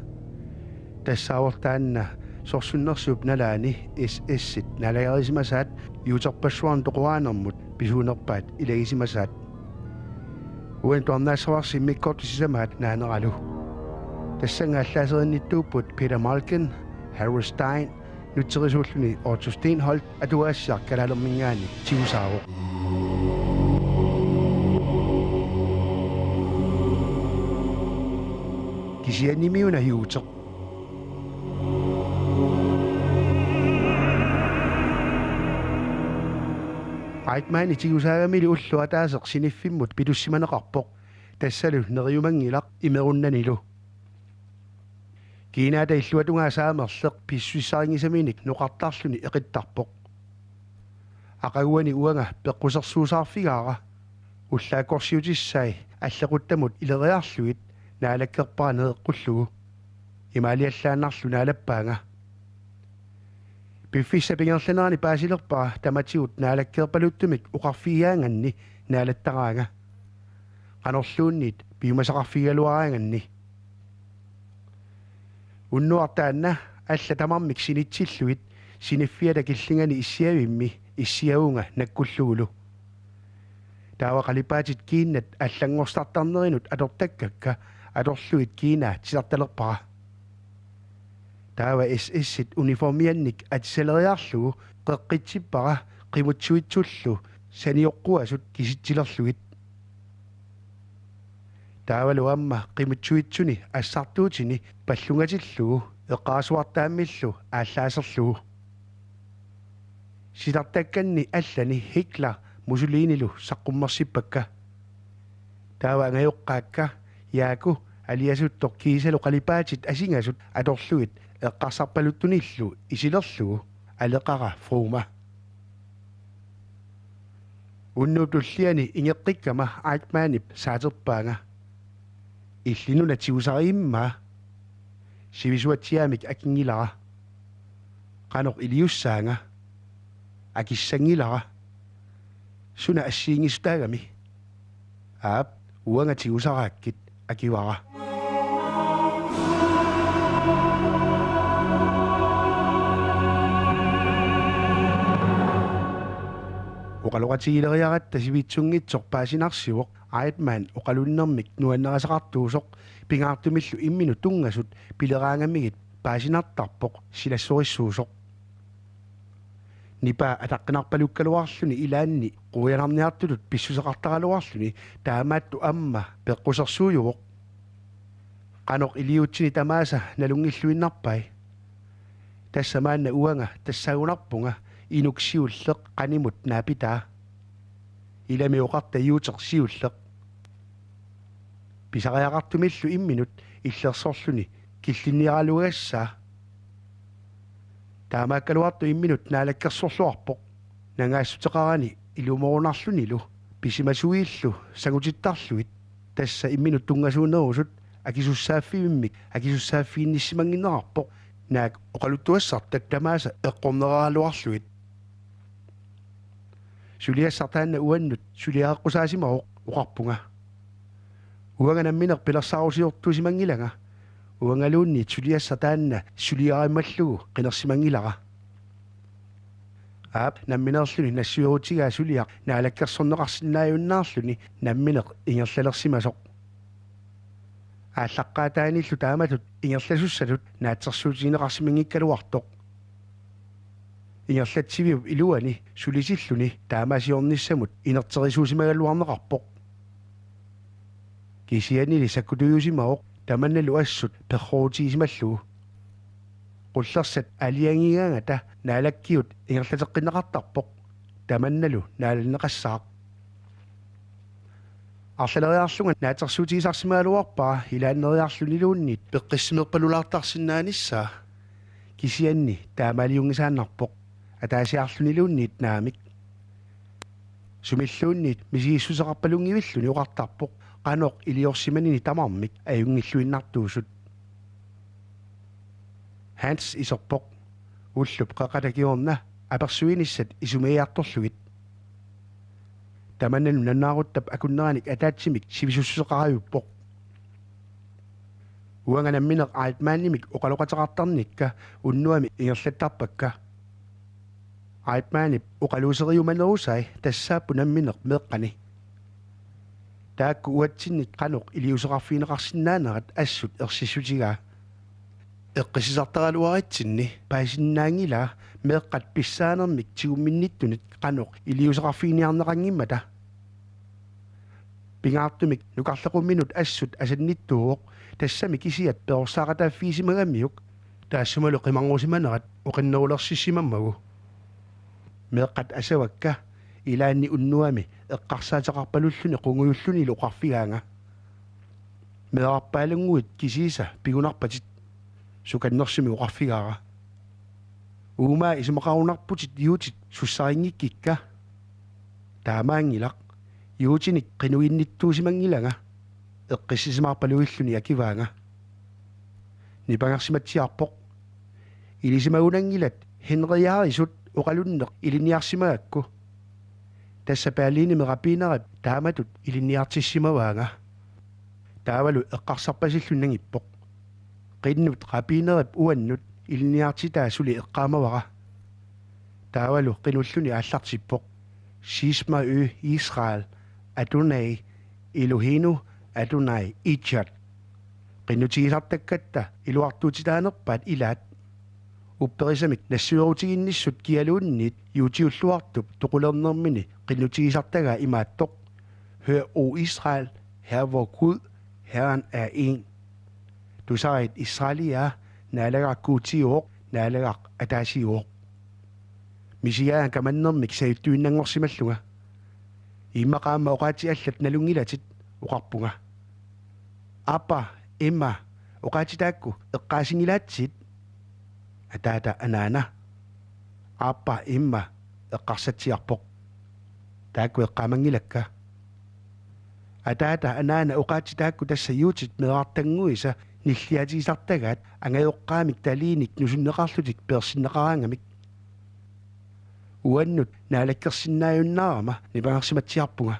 Tassaavoq taanna sorsunnersuup nalaani S S-it naalagarisimasaat juuterpassuarnik toqoraanermut pisuunerpaat ilagisimasaat. Uani tuarnaassavarsi immikkoortut sisamaat naaneralu. Tassannga allaaserinnittuupput Peter Malkin, Harry Stein, nutserisuulluni Otto Steenholdt, atuagassiaq Kalaalerminngaanniit tigusaavoq. Kisiannimi una hiuteq. Eichmanni tigusaagamilu ulloq ataaseq siniffimmut pitussimaneqarpoq, tassalu neriumanngilaq imerunnanilu. Kiinaata illuatungaa saamerleq pissusissarinngisaminik noqartarluni eqittarpoq. Aqaguani uanga peqqusersuusaarfigaara. Ullaakkorsiutissai allequttamut ileriarlugit naalakkerpara neeqqullugu. Imaaliallaannarlu naalappaanga. Piffissap ingerlanerani paasilerpara tamatigut naalakkerpaluttumik oqarfigigaanganni naalattaraanga. Qanorluunniit piumasaqarfigigaluaraanganni. Unnuaq taanna allat tamarmik sinitsillugit siniffiata killingani issiavimmi issiavunga nakkullugulu. Taava qalipaatit kiinnat allanngorsartarnerinut atortakkakka atorlugit kiinaa titartalerpara. Taava S S-it uniformiannik atisaleriarlugu qeqqitsippara qimuttuitsullu sanioqquasut kisitsilerlugit. Taavalu aamma qimuttuitsuni assartuutini pallungatillugu eqqarasuartaammillu aallaaserlugu. Sitartakkanni allani Hitler Mussolinilu saqqummersippakka. Taava angajoqqaakka Jaaku aliasuttoq kiisalu qalipaatit asingasut atorlugit eqqarsarpaluttunillu isilerlugu aleqara Fruma. Unnuup tulliani ingeqqikkama Eichmannip saaterpaanga. Illinuna tigusarigimmaa. Sivisuatsiaamik akinngilara. Qanoq iliussaanga? Akissanngilara. Suna assigiinngisutaagami? Aap, uanga tigusaraakkit, akivara. Oqaloqatigileriaratta sivitsunngitsoq paasinarsivoq Eichmann oqalunnermik nuannarisaqartuusoq, pingaartumillu imminut tunngasut pileraangamigit paasinartarpoq silassorissuusoq. Nipaa ataqqinarpalukkaluarluni ilaanni quianarniartutut pissuseqartaraluarluni taamaattut aamma peqqusersuujuvoq. Qanoq iliuutsini tamaasa nalunngilluinnarpai? Tassa maanna uanga tassaagunarpunga inuk siulleq qanimut naapitaa. Ilami oqarta juuteq siulleq. Pisariaqartumillu imminut illersorluni killinniaraluagassaa. Taamaakkaluartoq imminut naalakkersorluarpoq. Nangaassuteqarani ilumorunarlunilu pisimasuillu sangutittarlugit, tassa imminut tunngasuunerusut akisussaaffivimmik akisussaaffiginnissimannginnerarpoq, naak oqaluttuassartat tamaasa eqqorneraraluarlugit. Suliassaq taanna uannut suliareqqusaasimavoq, oqarpunga. Uanga nammineq pilersaarusiortuusimanngilanga. Uangaluunniit suliassaq taanna suliarimallugu qinersimanngilara. Aap, nammineerluni nassuerutigaa suliaq naalakkersorneqarsinnaajunnaarluni nammineq ingerlalersimasoq. Aallaqqaataanillu taamatut ingerlasussatut naatsorsuutigineqarsimanngikkaluartoq. Ingerlatsiviup iluani sulisilluni taamaasiornissamut inerterisuusimagaluarneqarpoq. Kisiannili sakkutujuusimavoq tamannalu assut perroorutigisimallugu. Qullersat aalajangigaangata naalakkiut ingerlateqqinneqartarpoq, tamannalu naalanneqassaaq. Arlaleriarlunga naatsorsuutigisarsimagaluarpara ilaanneriarluniluunniit peqqissimerpalulaartarsinnaanissaa. Kisianni taamaaliunngisaannarpoq, ataasiarluniluunniit naamik. Sumilluunniit misigissuseqarpalunngivilluni oqartarpoq qanoq iliorsimanini tamarmik ajunngilluinnartuusut. Hans iserpoq, ullup qeqqata kingorna apersuinissat isumagiartorlugit. Tamanna nunanaaruttap akunneranik ataatsimik sivisussuseqarajuppoq. Uanga nammineq Eichmannimik oqaloqateqartarnikka unnuami ingerlattarpakka. Eichmannip oqaluuseriumanerusai tassaapput nammineq meeqqani. Taakku uatsinnik qanoq iliuuseqarfigineqarsinnaanerat assut ersissutigaa. Eqqissisartaraluaritsinni paasinnaanngilaa meeqqat pissaanermik tigumminnittunit qanoq iliuuseqarfiginiarneqanngimmata. Pingaartumik nukarlequmminut assut asannittuuvoq Tassami kisiat perorsaaqataaffigisimagamiuk, taassumalu qimarngusimanerat oqinnerulersissimammagu. Meeqqat asavakka ilaanni unnuami eqqarsaateqarpalulluni qungujullunilu oqarfigaanga: Meerarpaalunnguit kisiisa pigunarpatit. Sukannersumik oqarfigaara: Uumaa isumaqarunarputit juutit sussarinngikkikkit. Taamaanngilaq, juutinik qinuginnittuusimanngilanga, eqqissisimaarpaluilluni akivaanga. Nipangersimatsiarpoq: Ilisimagunanngilat Henriarisut oqalunneq ilinniarsimagakku. Tassa Berlinimi rabbinerip taamatut ilinniartissimavaanga. Taavalu eqqarsarpasilluni nangippoq: Qinnut rabbinerip uannut ilinniartitaa suli eqqaamavara. Taavalu qinulluni aallartippoq: Shema Israel, Adonai Eloheinu, Adonai Echad. Qinnutigisartakkatta iluartuutitaanerpaat ilaat. Upperisamik nassuerutiginnissut kialuunniit juutiulluartup toqulernermini qinnutigisartagaa imaattoq: Hør, O Israel, Herren vor Gud, Herren er en. Tusarit Israelia, Naalagaq Guutiuvoq, Naalagaq ataasiuvoq. Misigaanga kamannermik sajuttuinnanngorsimallunga. Immaqa aamma oqaatsit allat nalunngilatit, oqarpunga: Abba, imma, oqaatsit taakku eqqaasinngilaatsit? Ataata, anaana. Abba, imma, eqqarsatsiarpoq. Taakku eqqaamanngilakka. Ataata, anaana, oqaatsit taakku tassa juutit meerartannguisa nilliatigisartagaat angajoqqaamik taliinik nusunneqarlutik peersinneqaraangamik. Uannut naalakkersinnaajunnaarama nipangersimatsiarpunga.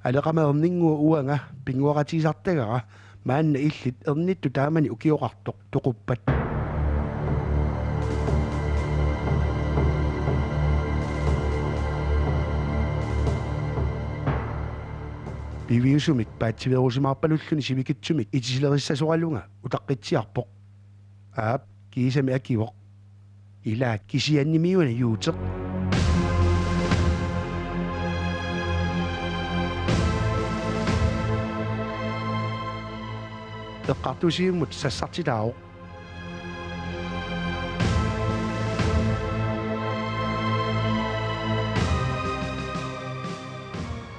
Aleqameerninnguaq uanga pinnguaqatigisartagara maanna illit ernittut taamani ukioqartoq toquppat. Piviusumik paatsiveerusimaarpalulluni sivikitsumik itisilerissasoralunga utaqqitsiarpoq. Aap, kiisami akivoq. Ila kisiannimiuna juuteq. Eqqartuussivimmut sassartitaavoq.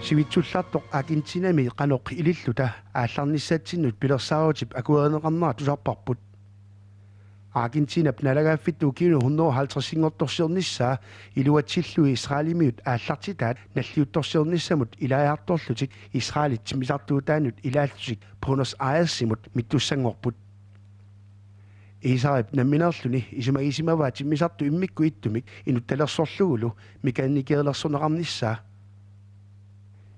Sivitsullartoq Argentinami qanoq ililluta aallarnissatsinnut pilersaarutip akuerineqarnera tusarparput. Argentinap naalagaaffittut ukiunut hundrede halvtredsinngortorsiornissaa iluatsillugit Israelimiut aallartitaat nalliuttorsiornissamut ilaajartorlutik Israelit timmisartuutaannut ilaallutik Buenos Airesimut mittussanngorput. Israelip nammineerluni isumagisimavaa timmisartut immikkut ittumik inuttalersorlugulu mekanikerilersorneqarnissaa.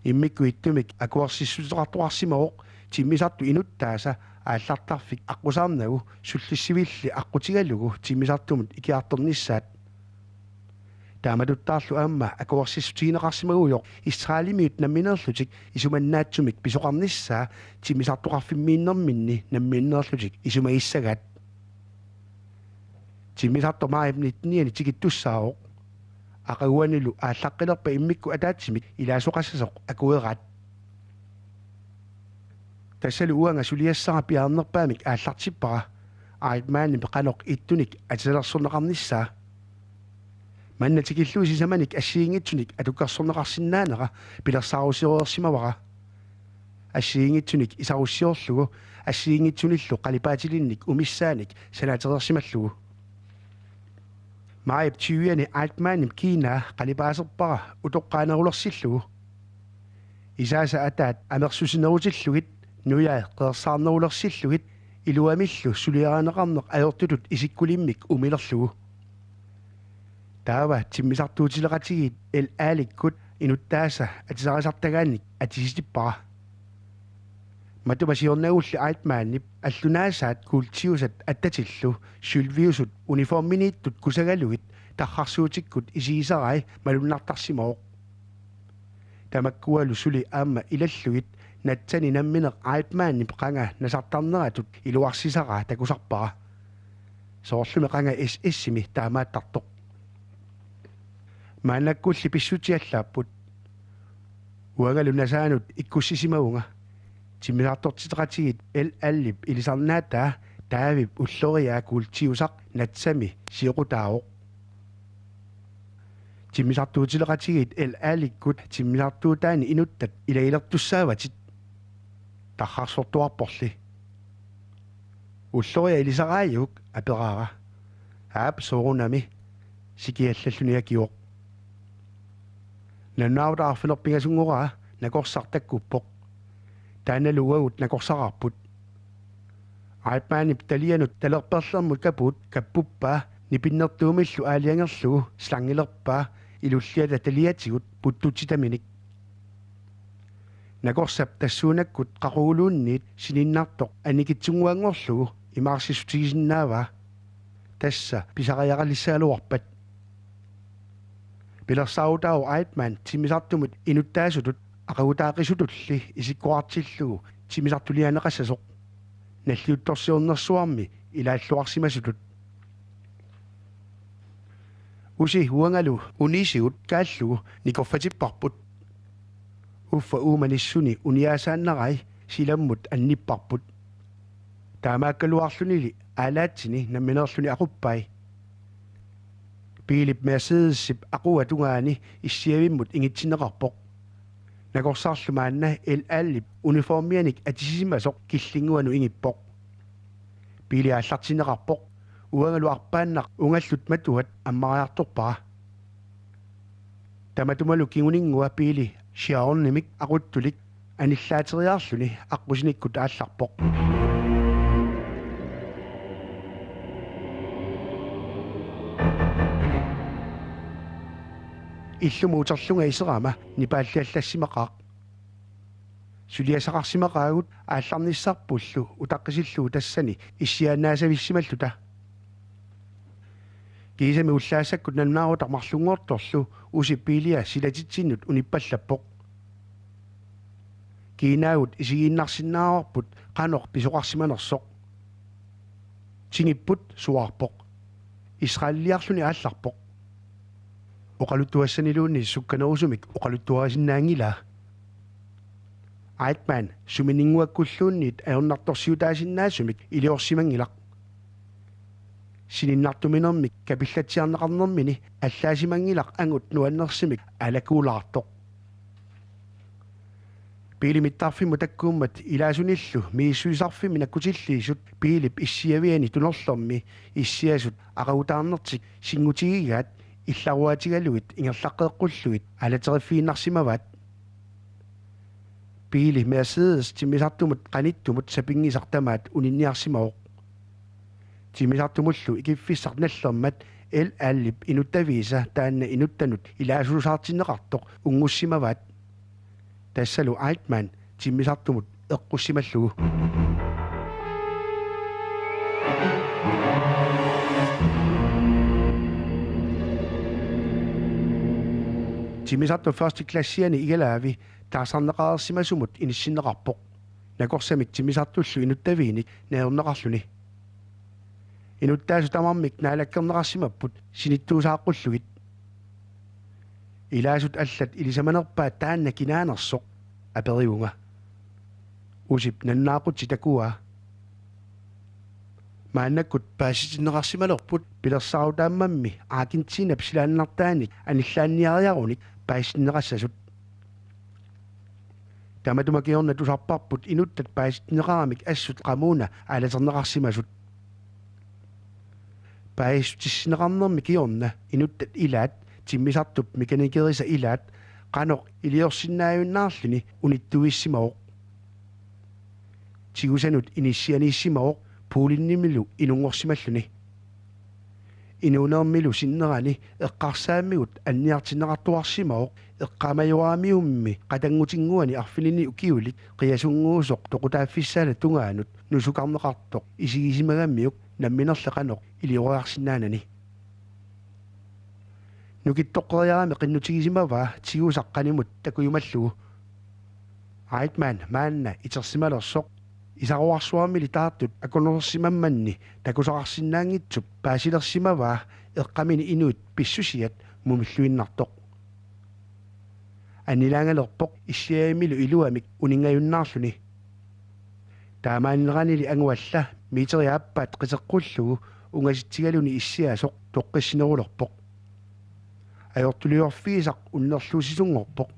Immikkut ittumik akuersissuteqartoqarsimavoq timmisartut inuttaasa aallartarfik aqqusaarnagu sullissivilli aqqutigalugu timmisartumut ikiartornissaat. Taamatuttaarlu aamma akuersissutigineqarsimagujoq Israelimiut nammineerlutik isumannaatsumik pisoqarnissaa timmisartoqarfimmiinnerminni nammineerlutik isumagissagaat. Timmisartoq maajip nittenianni tikittussaavoq. Aqaguanilu aallaqqilerpat immikkut ataatsimik ilaasoqassasoq akueraat. Tassalu uanga suliassara piaarnerpaamik aallartippara Eichmannip qanoq ittunik atisalersorneqarnissaa. Manna tikillugu sisamanik assigiinngitsunik atukkersorneqarsinnaanera pilersaarusioreersimavara. Assigiinngitsunik isarussiorlugu assigiinngitsunillu qalipaatilinnik umissaanik sanaatereersimallugu. Maajip tyvianni Eichmannip kiinaa qalipaaserpara utoqqaanerulersillugu. Isaasa ataat amersusinerutillugit nujai qeersaarnerulersillugit iluamillu suliarineqarneq ajortutut isikkulimmik umilerlugu. Taava timmisartuutileqatigiit El Alikkut inuttaasa atisarisartagaannik atisitippara. Matuma siornagulli Eichmannip allunaasaat kuultiusat attatillu sølviusut uniforminiittut kusagalugit tarrarsuutikkut isigisarai malunnartarsimavoq. Tamakkualu suli aamma ilallugit natsani nammineq Eichmannip qanga nasartarneratut iluarsisaraa takusarpara. Soorlumi qanga S S-imi taamaattartoq. Maannakkulli pissutsit allaapput. Uangalu nasaanut ikkussisimavunga. Timmisartortitaqatigiit El Alip ilisarnaataa Daavip ulloriaa kuultiusaq natsami sioqutaavoq. Timmisartuutileqatigiit El Alikkut timmisartuutaanni inuttat ilagilertussaavatit. Tarrarsortuarporli. Ulloriaq ilisaraajuk, aperaara. Aap, soorunami, sikiallalluni akivoq. Nalunaarutaq arfineq-pingasunngorpoq, nakorsaq takkuppoq. Taannalu uagut nakorsaraarput. Eichmannip talianut talerperlermut kapuut kappuppaa nipinnertuumillu aalajangerlugu slangilerpaa ilulliata taliatigut puttutsitaminik. Nakorsap tassuunakkut qaquguluunniit sininnartoq annikitsunnguanngorlugu imaarsissutigisinnaavaa. Tassa pisariaqalissagaluarpat. Pilersaarutaavoq Eichmann timmisartumut inuttaasutut aqagutaaqisutulli isikkoqartillugu timmisartuliaaneqassasoq. Nalliuttorsiornersuarmi ilaalluarsimasutut. Usi uangalu unisigut kaallugu nikorfatipparput. Uffa uuma nissuni uniaasaannarai silammut annipparput. Taamaakkaluarlunili aalaatsini nammineerluni aquppai. Biilip Mercedesip aqua tungaani issiavimmut ingitsinneqarpoq. Nakorsarlu maanna El Alip uniformianik atisisimasoq killinnguanut ingippoq. Biili aallartinneqarpoq. Uangalu arpaannaq ungallut matuat ammariartorpara. Tamatumalu kinguninngua biili Sharonimik aquttulik anillaateriarluni aqqusinikkut aallarpoq. Illumut uterlunga iserama nipaalliallassimaqaaq. Suliassaqarsimaqaagut aallarnissarpullu utaqqisillugu tassani issiaannaasavissimalluta. Kiisami ullaassakkut nalunaarutaq marlunngortorlu Usi biilia silatitsinnut unippallappoq. Kiinaagut isigiinnarsinnaavarput qanoq pisoqarsimanersoq. Tingipput, suaarpoq. Israeliliarluni aallarpoq. Oqaluttuassaniluunniit sukkanerusumik oqaluttuarisinnaanngilaa. Eichmann suminnguakkulluunniit ajornartorsiutaasinnaasumik iliorsimanngilaq. Sininnartuminermik kapillatsiarneqarnermini allaasimanngilaq angut nuannersumik alakulaartoq. Biili mittarfimmut takkuummat ilaasunillu misissuisarfimmi nakkutilliisut biilip issiaviani tunorlermi issiasut aqagutaarnertik sinngutigigaat illaruaatigalugit ingerlaqqeqqullugit aalateriffiinnarsimavaat. Biili Mercedes timmisartumut qanittumut sapinngisaq tamaat uninniarsimavoq. Timmisartumullu ikiffissaq nallermat El Alip inuttaviisa taanna inuttanut ilaasuusaartinneqartoq unngussimavaat. Tassalu Eichmann timmisartumut eqqussimallugu. Timmisartup første klassiani igalaavi taasarneqareersimasumut inissinneqarpoq. Nakorsamik timmisartullu inuttaviinik najorneqarluni. Inuttaasut tamarmik naalakkerneqarsimapput sinittuusaaqqullugit. Ilaasut allat ilisamanerpaat taanna kinaanersoq, aperivunga. Usip nalunaaqutsi takuaa. Maannakkut paasitinneqarsimalerput pilersaarutaammat Argentinap silaannartaanik anillaanniariarunik paasitinneqassasut. Tamatuma kingorna tusarparput inuttat paasitinneqaramik assut qamuuna aalaterneqarsimasut. Paasissutissinneqarnermi kingorna inuttat ilaat timmisartup mekanikerisa ilaat qanoq iliorsinnaajunnaarluni unittuissimavoq. Tigusanut inissianiissimavoq puulinnimilu inunngorsimalluni. Inuunermilu sinnerani eqqarsaammigut anniartinneqartuarsimavoq eqqaamajoraamiummi qatanngutinnguani arfinini ukiulik qiasunnguusoq toqutaaffissaata tungaanut nusukarneqartoq isigisimagamiuk namminerli qanoq ilioriarsinnaanani. Nukittoqqeriarami qinnutigisimavaa tigusaq qanimut takujumallugu. Eichmann maanna itersimalersoq isaruarsuarmili taartut akunnersimammanni takusaqarsinnaanngitsup paasilersimavaa eqqamini inuit pissusiat mumilluinnartoq. Annilaangalerpoq issiavimmilu iluamik uninngajunnaarluni. Taamaanneranili angualla meterit aappaat qiteqqullugu ungasitsigaluni issiasoq toqqissinerulerpoq. Ajortuliorfigisaq unnerluussisunngorpoq.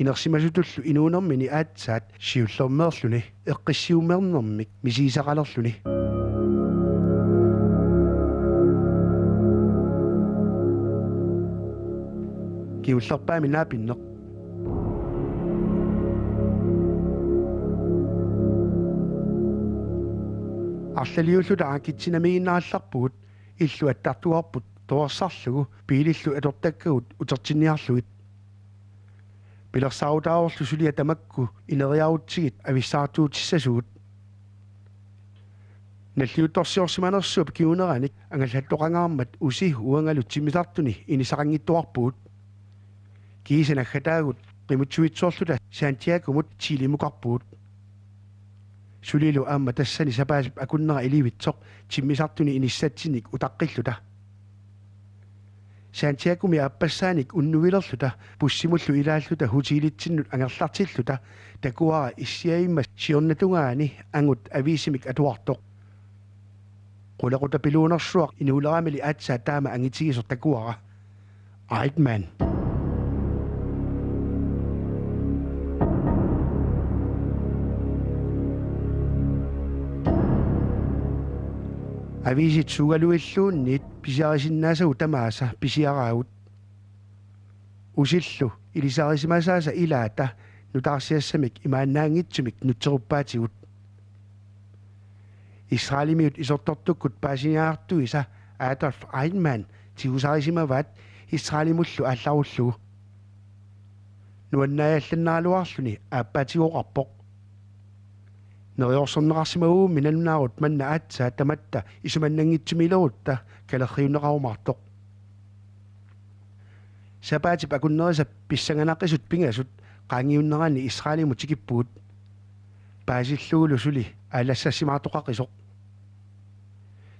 Inersimasutullu inuunermini aatsaat siullermeerluni eqqissiumeernermik misigisaqalerluni. Kingullerpaamik naapinneq. Arlaliulluta Argentinamiiginnarallarpugut, illu attartugarput torersarlugu biilillu atortakkagut utertinniarlugit. Pilersaarutaavorlu suliaq tamakku ineriarutsigit avissaartuutissasugut. Nalliuttorsiorsimanersuup kinguneranik angallattoqangaarmat Uzi uangalu timmisartuni inissaqanngittuarpugut. Kiisa naggataagut qimuttuitsoorluta Santiagomut Chilimukarpugut. Sulilu aamma tassani sapaatip akunnera ilivitsoq timmisartuni inissatsinnik utaqqilluta. Santiagomi aappassaanik unnuilerluta bussimullu ilaalluta hotelitsinnut angerlartilluta takuara issiavimma siornatungaani angut aviisimik atuartoq. Qulequtapiluunersuaq inuuleramili aatsaat taama angitigisoq takuara. Eichmann. Aviisit suugaluilluunniit pisiarisinnaasagut tamaasa pisiaraagut. Usillu ilisarisimasaasa ilaata nutaarsiassamik imaannaanngitsumik nutseruppaatigut. Israelimiut isortortukkut paasiniartuisa Adolf Eichmann tigusarisimavaat Israelimullu aallarullugu. Nuannaajallannaraluarluni aappaatigoqarpoq. Neriorsorneqarsimagugummi nalunaarut manna aatsaat tamatta isumannanngitsumiilerutta kalerriunneqarumaartoq. Sapaatip akunnerisa pissanganaqisut pingasut qaangiunneranni Israelimut tikippugut. Paasillugulu suli aalassassimaartoqaqisoq.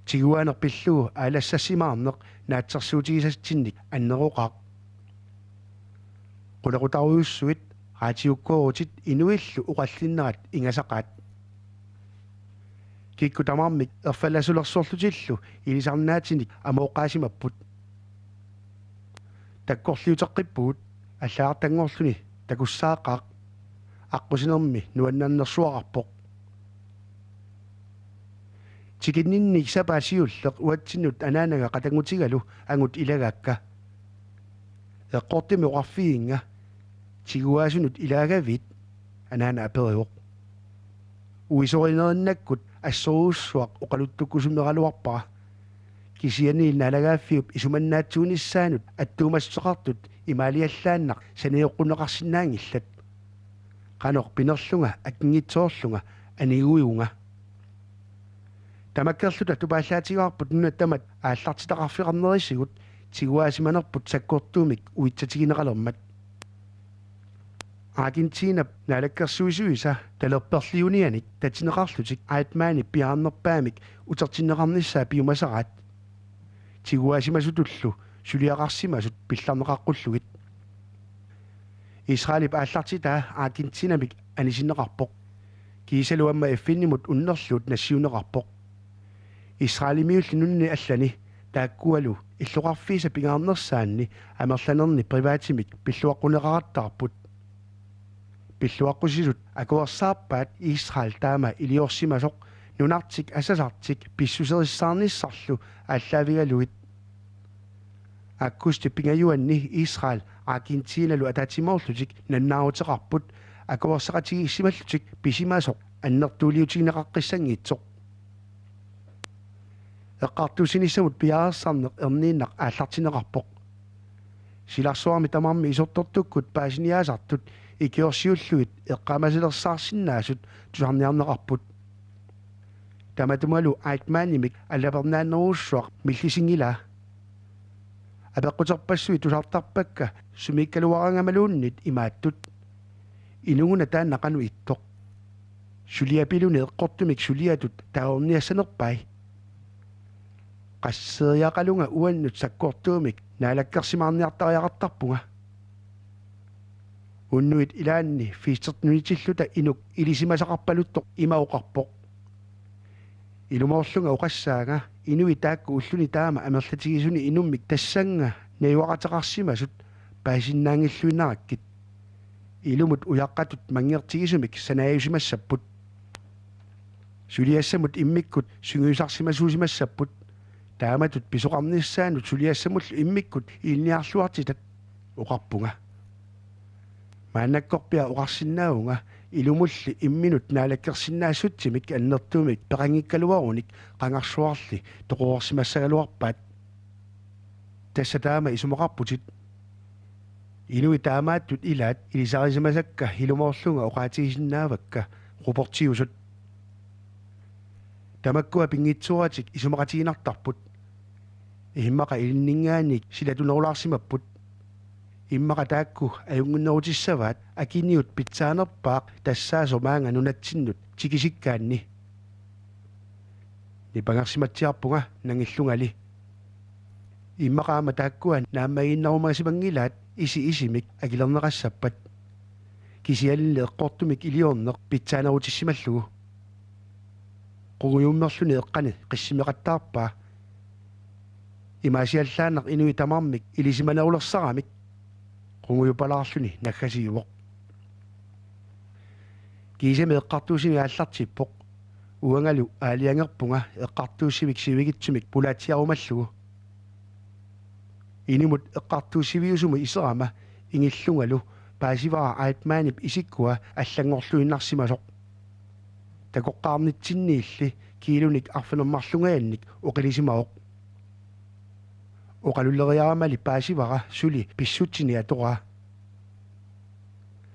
Tiguaaneq pillugu aalassassimaarneq naatsorsuutigisatsinnik anneroqaaq. Qulequtarujussuit, raatiukkoorutit inuillu oqallinnerat ingasaqaat. Kikkut tamarmik erfalasulersorlutillu ilisarnaatinik amooqqaasimapput. Takkorliuteqqippugut, allagartanngorluni takussaaqaaq. Aqqusinermi nuannernersuaqarpoq. Tikinninni sapaat siulleq uatsinnut anaanaga qatanngutigalu angut ilagaakka. Eqqortumik oqarfiginnga: "Tiguaasunut ilaagaviit?" anaana aperivoq. Uisorinerinnakkut assorujussuaq oqaluttukkusunneraluarpara. Kisianni naalagaaffiup isumannaatsuunissaanut attuumassuteqartut imaaliallaannaq sanajoqqunneqarsinnaanngillat. Qanoq pinerlunga akinngitsoorlunga aniguivunga. Tamakkerluta tupaallaatigaarput nunat tamat aallartitaqarfeqarnerisigut tiguaasimanerput sakkortuumik uitsatigineqalermat. Argentinap naalakkersuisuisa talerperliunianik tatineqarlutik Eichmannip piaarnerpaamik utertinneqarnissaa piumasaraat. Tiguaasimasutullu suliaqarsimasut pillarneqaqqullugit. Israelip aallartitaa Argentinamik anisinneqarpoq. Kiisalu aamma F N-imut unnerluut nassiunneqarpoq. Israelimiulli nunani allani taakkualu illoqarfiisa pingaarnersaanni amerlanerni privatimik pilluaqquneqarattaarput. Pilluaqqusisut akuersaarpaat Israel taama iliorsimasoq nunartik asasartik pissuserissaarnissarlu aallaavigalugit. Aggustip pingajuanni Israel Argentinalu ataatsimoorlutik nalunaaruteqarput akuersaqatigiissimallutik pisimasoq annertuuliutigineqaqqissanngitsoq. Eqqartuussinissamut piareersarneq erniinnaq aallartinneqarpoq. Silarsuarmi tamarmi isortortukkut paasiniaasartut ikiorsiullugit eqqaamasalersaarsinnaasut tusarniarneqarput. Tamatumalu Eichmannimik allapernaannerujussuaq millisinngilaa. Apeqquterpassuit tusartarpakka sumiikkaluarangamaluunniit imaattut: "Inuuna taanna qanoq ittoq? Suliapiluni eqqortumik suliatut taagorniassanerpai? Qasseeriaqalunga uannut sakkortuumik naalakkersimaarniartariaqartarpunga?" Unnuit ilaanni fiistertunitsilluta inuk ilisimasaqarpaluttoq ima oqarpoq: Ilumoorlunga oqassaanga, inuit taakku ulluni taama amerlatigisuni inummik tassannga najugaqateqarsimasut paasinnaanngilluinnarakkit. Ilumut ujaqqatut manngertigisumik sanaajusimassapput. Suliassamut immikkut sungiusarsimasuusimassapput. Taamatut pisoqarnissaanut suliassamullu immikkut ilinniarluartitat, oqarpunga. Maannakkorpiaq oqarsinnaavunga ilumulli imminut naalakkersinnaassutsimik annertuumik peqanngikkaluarunik qangarsuarli toqoreersimassagaluarpaat. Tassa taama isumaqarputit. Inuit taamaattut ilaat ilisarisimasakka ilumoorlunga oqaatigisinnaavakka, robotiusut. Tamakkua pinngitsooratik isumaqatiginartarput. Immaqa ilinninngaanniit silatunerulaarsimapput. Immaqa taakku ajunnginnerutissavaat akiniut pitsaanerpaaq tassaasoq maanga nunatsinnut tikisikkaanni. Nipangersimatsiarpunga nangillungali. Immaqa aamma taakkua naammagiinnarumasimanngilaat isi isimik akilerneqassappat. Kisiannili eqqortumik iliorneq pitsaanerutissimallugu. Qungujummerluni eqqani qissimeqattaarpaa. Imaasiallaannaq inuit tamarmik ilisimanerulersaramik. Qungujupalaarluni naggasiivoq. Kiisami eqqartuussineq aallartippoq. Uangalu aalajangerpunga eqqartuussivik sivikitsumik pulaatsiarumallugu. Inimut eqqartuussiviusumut iserama ingillungalu paasivara Eichmannip isikkua allanngorluinnarsimasoq. Takoqqaarnitsinniilli kiilunik arfineq-marlungajannik oqilisimavoq. Oqaluleriaramali paasivara suli pissutsinik atoraa.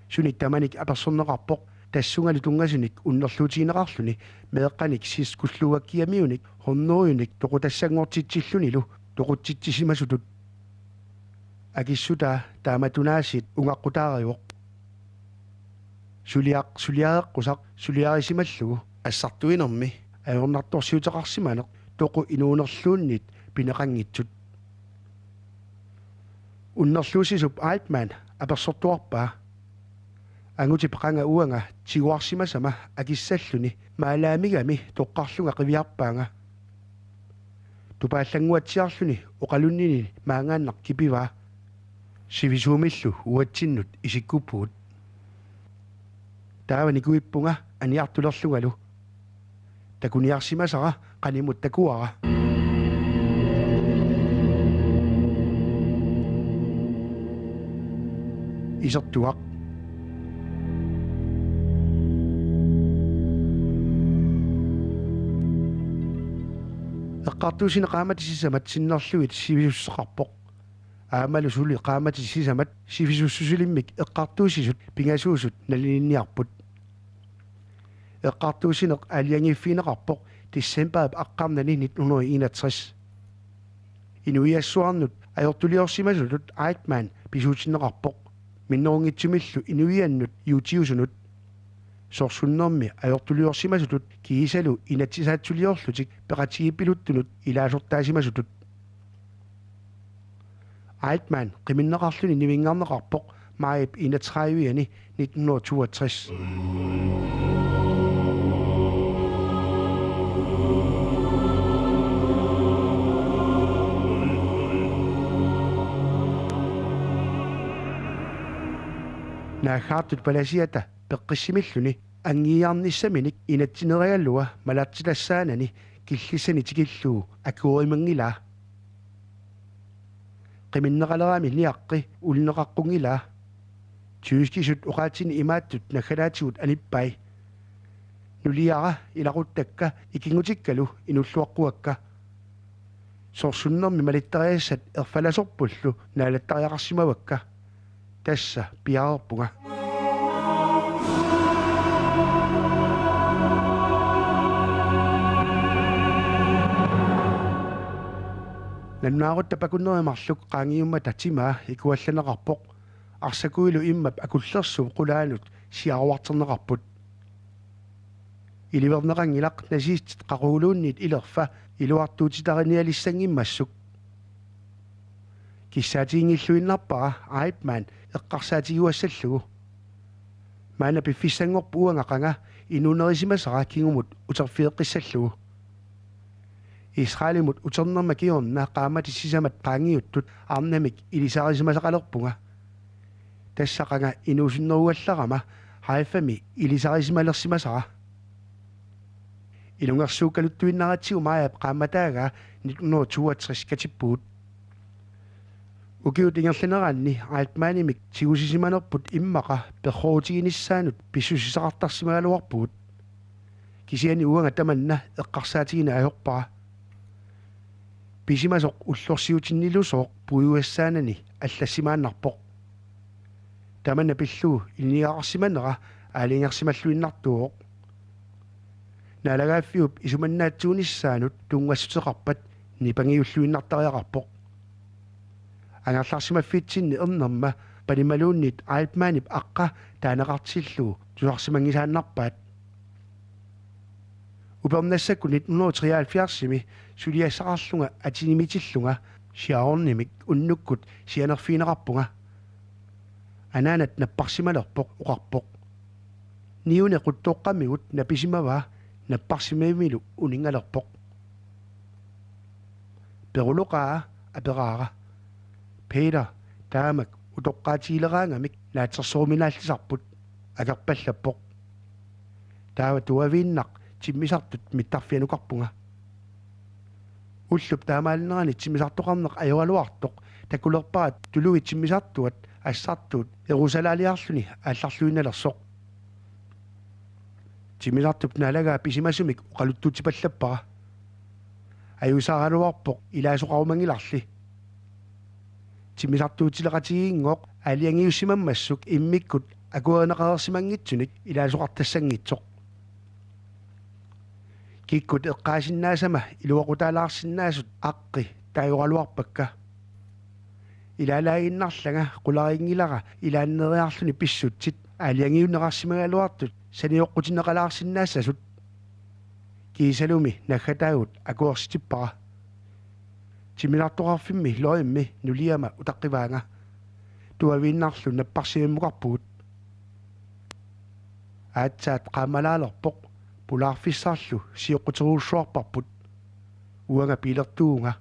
Sunik tamanik apersorneqarpoq tassungalu tunngasunik unnerluutigineqarluni meeqqanik Tjekkoslovakiamiunik hunnorujunik toqutassanngortitsillunilu toqutsitsisimasutut. Akissutaa taamatunaasiit ungaqqutaarivoq. Suliaq-, suliareqqusaq suliarisimallugu assartuinermi ajornartorsiuteqarsimaneq toqu inuunerluunniit pineqanngitsut. Unnerluussisup Eichmann apersortuarpaa. Angutip qanga uanga tiguarsimasama akissalluni maalaamigami toqqarlunga qiviarpaanga. Tupaallannguatsiarluni oqalunnini maangaannaq kipivaa. Sivisuumillu uatsinnut isikkuppugut. Taava nikuippunga aniartulerlungalu. Takuniarsimasara qanimut takuara. Isertugaq. Eqqartuussineq qaammatit sisamat sinnerlugit sivisussuseqarpoq. Aammalu suli qaammatit sisamat sivisussusilimmik eqqartuussisut pingasuusut nalilinniarput. Eqqartuussineq aalajangiiffigineqarpoq decembarip aqqarnani nitten hundrede og enogtres. Inuiassuarnut ajortuliorsimasutut Eichmann pisuutinneqarpoq. Minnerunngitsumillu inuiannut juutiusunut. Sorsunnermi ajortuliorsimasutut kiisalu inatsisaatsuliorlutik peqatigiippiluttunut ilaasortaasimasutut. Eichmann qiminneqarluni nivinngarneqarpoq majip enogtredive-ani nitten hundrede og toogtres. Naaggaartut palasiata peqqissimilluni angiiarnissaminik inatsineragaluaq malartitassaanani killissani tikillugu akuerimanngilaa. Qiminneqalerami niaqqi ulineqaqqunngilaa. Tyskisut oqaatsini imaattut naggalaatigut anippai: Nuliara ilaquttakka ikinngutikkalu inulluaqquakka. Sorsunnermi malittarisassat erfalasorpullu naalattariaqarsimavakka. Tassa piareerpunga. Nalunaarutta pakunnerit marluk qaangiummata timaa ikuallanneqarpoq. Arsakuilu immap akullersuup qulaanut siaruarterneqarput. Iliverneqanngilaq nazistit qaquguluunniit ilerfa iluartuutitarinialissanngimmassuk. Kissaatiginngilluinnarpara Eichmann eqqarsaatigiuassallugu. Maanna piffissanngorpoq uanga qanga inuunerisimasara kingumut uterfigeqqissallugu. Israelimut uternerma kingorna qaammatit sisamat qaangiuttut arnamik ilisarisimasaqalerpunga. Tassa qanga inuusunnerugallarama Haifami ilisarisimalersimasara. Ilungersuukkaluttuinnaratsigu maajip qaammataagaa nitten hundrede toogtres katippugut. Ukiut ingerlaneranni Eichmannimik tigusisimanerput immaqa perroorutiginissaanut pissusissaqartarsimagaluarpugut. Kisianni uanga tamanna eqqarsaatigineq ajorpara. Pisimasoq ullorsiutinnilusooq puigugassaanani allassimaannarpoq. Tamanna pillugu ilinniagaqarsimanera aalajangersimalluinnartuuvoq. Naalagaaffiup isumannaatsuunissaanut tunngassuteqarpat nipangiulluinnartariaqarpoq. Angerlarsimaffitsinni ernerma panimaluunniit Eichmannip aqqa taaneqartillugu tusarsimanngisaannarpaat. Upernassakkut nitten hundrede treoghalvfjerdsimi suliassaqarlunga atinimiitillunga Sharonimik unnukkut sianerfigineqarpunga. Anaanat napparsimalerpoq oqarpoq: "Niuni quttoqqamigut napisimavaa, napparsimavimmilu uninngalerpoq." "Peruloqaa?" aperaara. "Peter, taamak utoqqaatigileraangamik naatsorsoruminaallisarput," akerpallappoq. Taava tuaviinnaq timmisartut mittarfianukarpunga. Ullup taamaalinerani timmisartoqarneq ajoraluartoq takulerpara tuluit timmisartuat assartuut erusalaaliarluni aallarluinnalersoq. Timmisartup naalagaa pisimasumik oqaluttuutipallappara. Ajuusaaraluarpoq ilaasoqarumanngilarli. Timmisartuutileqatigiinngooq aalajangiussimammassuk immikkut akuerineqareersimanngitsunik ilaasoqartassanngitsoq. Kikkut eqqaasinnaasama iluaqutaalaarsinnaasut aqqi taajoraluarpakka. Ilaalaaginnarlanga qularinngilara ilaanneeriarluni pissutsit aalajangiunneqarsimagaluartut sanioqqutinneqalaarsinnaassasut. Kiisalumi naggataagut akuersitippara. Timmisartoqarfimmi Loimmi nuliama utaqqivaanga. Tuaviinnarlu napparsimammukarpugut. Aatsaat qaammalaalerpoq, pulaarfissarlu sioqquterujussuarparput. Uanga biilertuuvunga.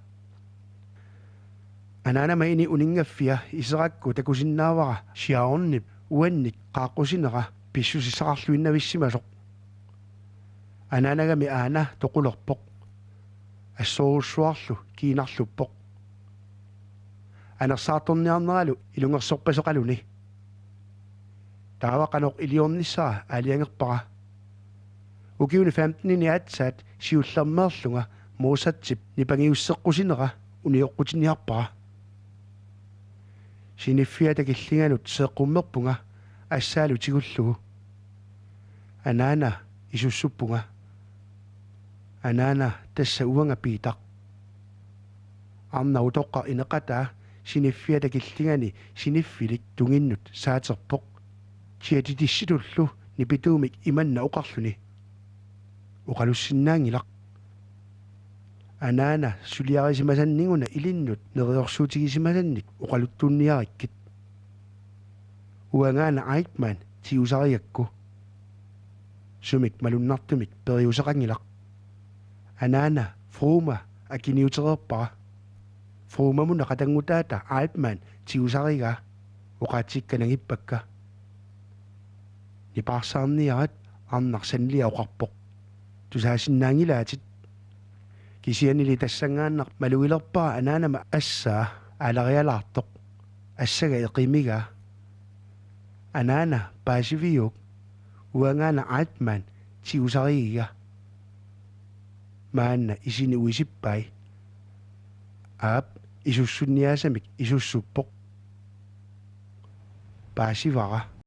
Anaanama ini uninngaffia iserakku takusinnaavara Sharonip uannik qaaqqusinera pissusissaqarluinnavissimasoq. Anaanagami aana toqulerpoq. Assorujussuarlu kiinarluppoq. Anersaartorniarneralu ilungersorpasoqaluni. Taava qanoq iliornissara aalajangerpara. Ukiuni femtenini aatsaat siullermeerlunga Mossadip nipangiusseqqusinera unioqqutinniarpara. Siniffiata killinganut seeqqummerpunga assaalu tigullugu. Anaana, isussuppunga. Anaana, tassa uanga Piitaq. Arnaq utoqqaq ineqataa siniffiata killingani siniffilik tunginnut saaterpoq. Chatitissitullu nipituumik imanna oqarluni: "Oqalussinnaanngilaq. Anaana, suliarisimasanniguna ilinnut neriorsuutigisimasannik oqaluttuunniarikkit. Uangaana Eichmann tigusarigakku. Sumik malunnartumik periuseqanngilaq. Anaana, Fruma akiniutereerpara. Frumamuna qatanngutaata Eichmann tigusarigaa. Oqaatsikka nangippakka." Nipaarsaarniarit, arnaq sanilia oqarpoq: "Tusaasinnaanngilaatit." Kisiannili tassanngaannaq malugilerpara anaanama assaa aalarialaartoq. Assaga eqimigaa: "Anaana, paasiviuk? Uangaana Eichmann tigusarigiga." Maanna isini uisippai. Aap, isussunniaasamik isussuppoq. Paasivara.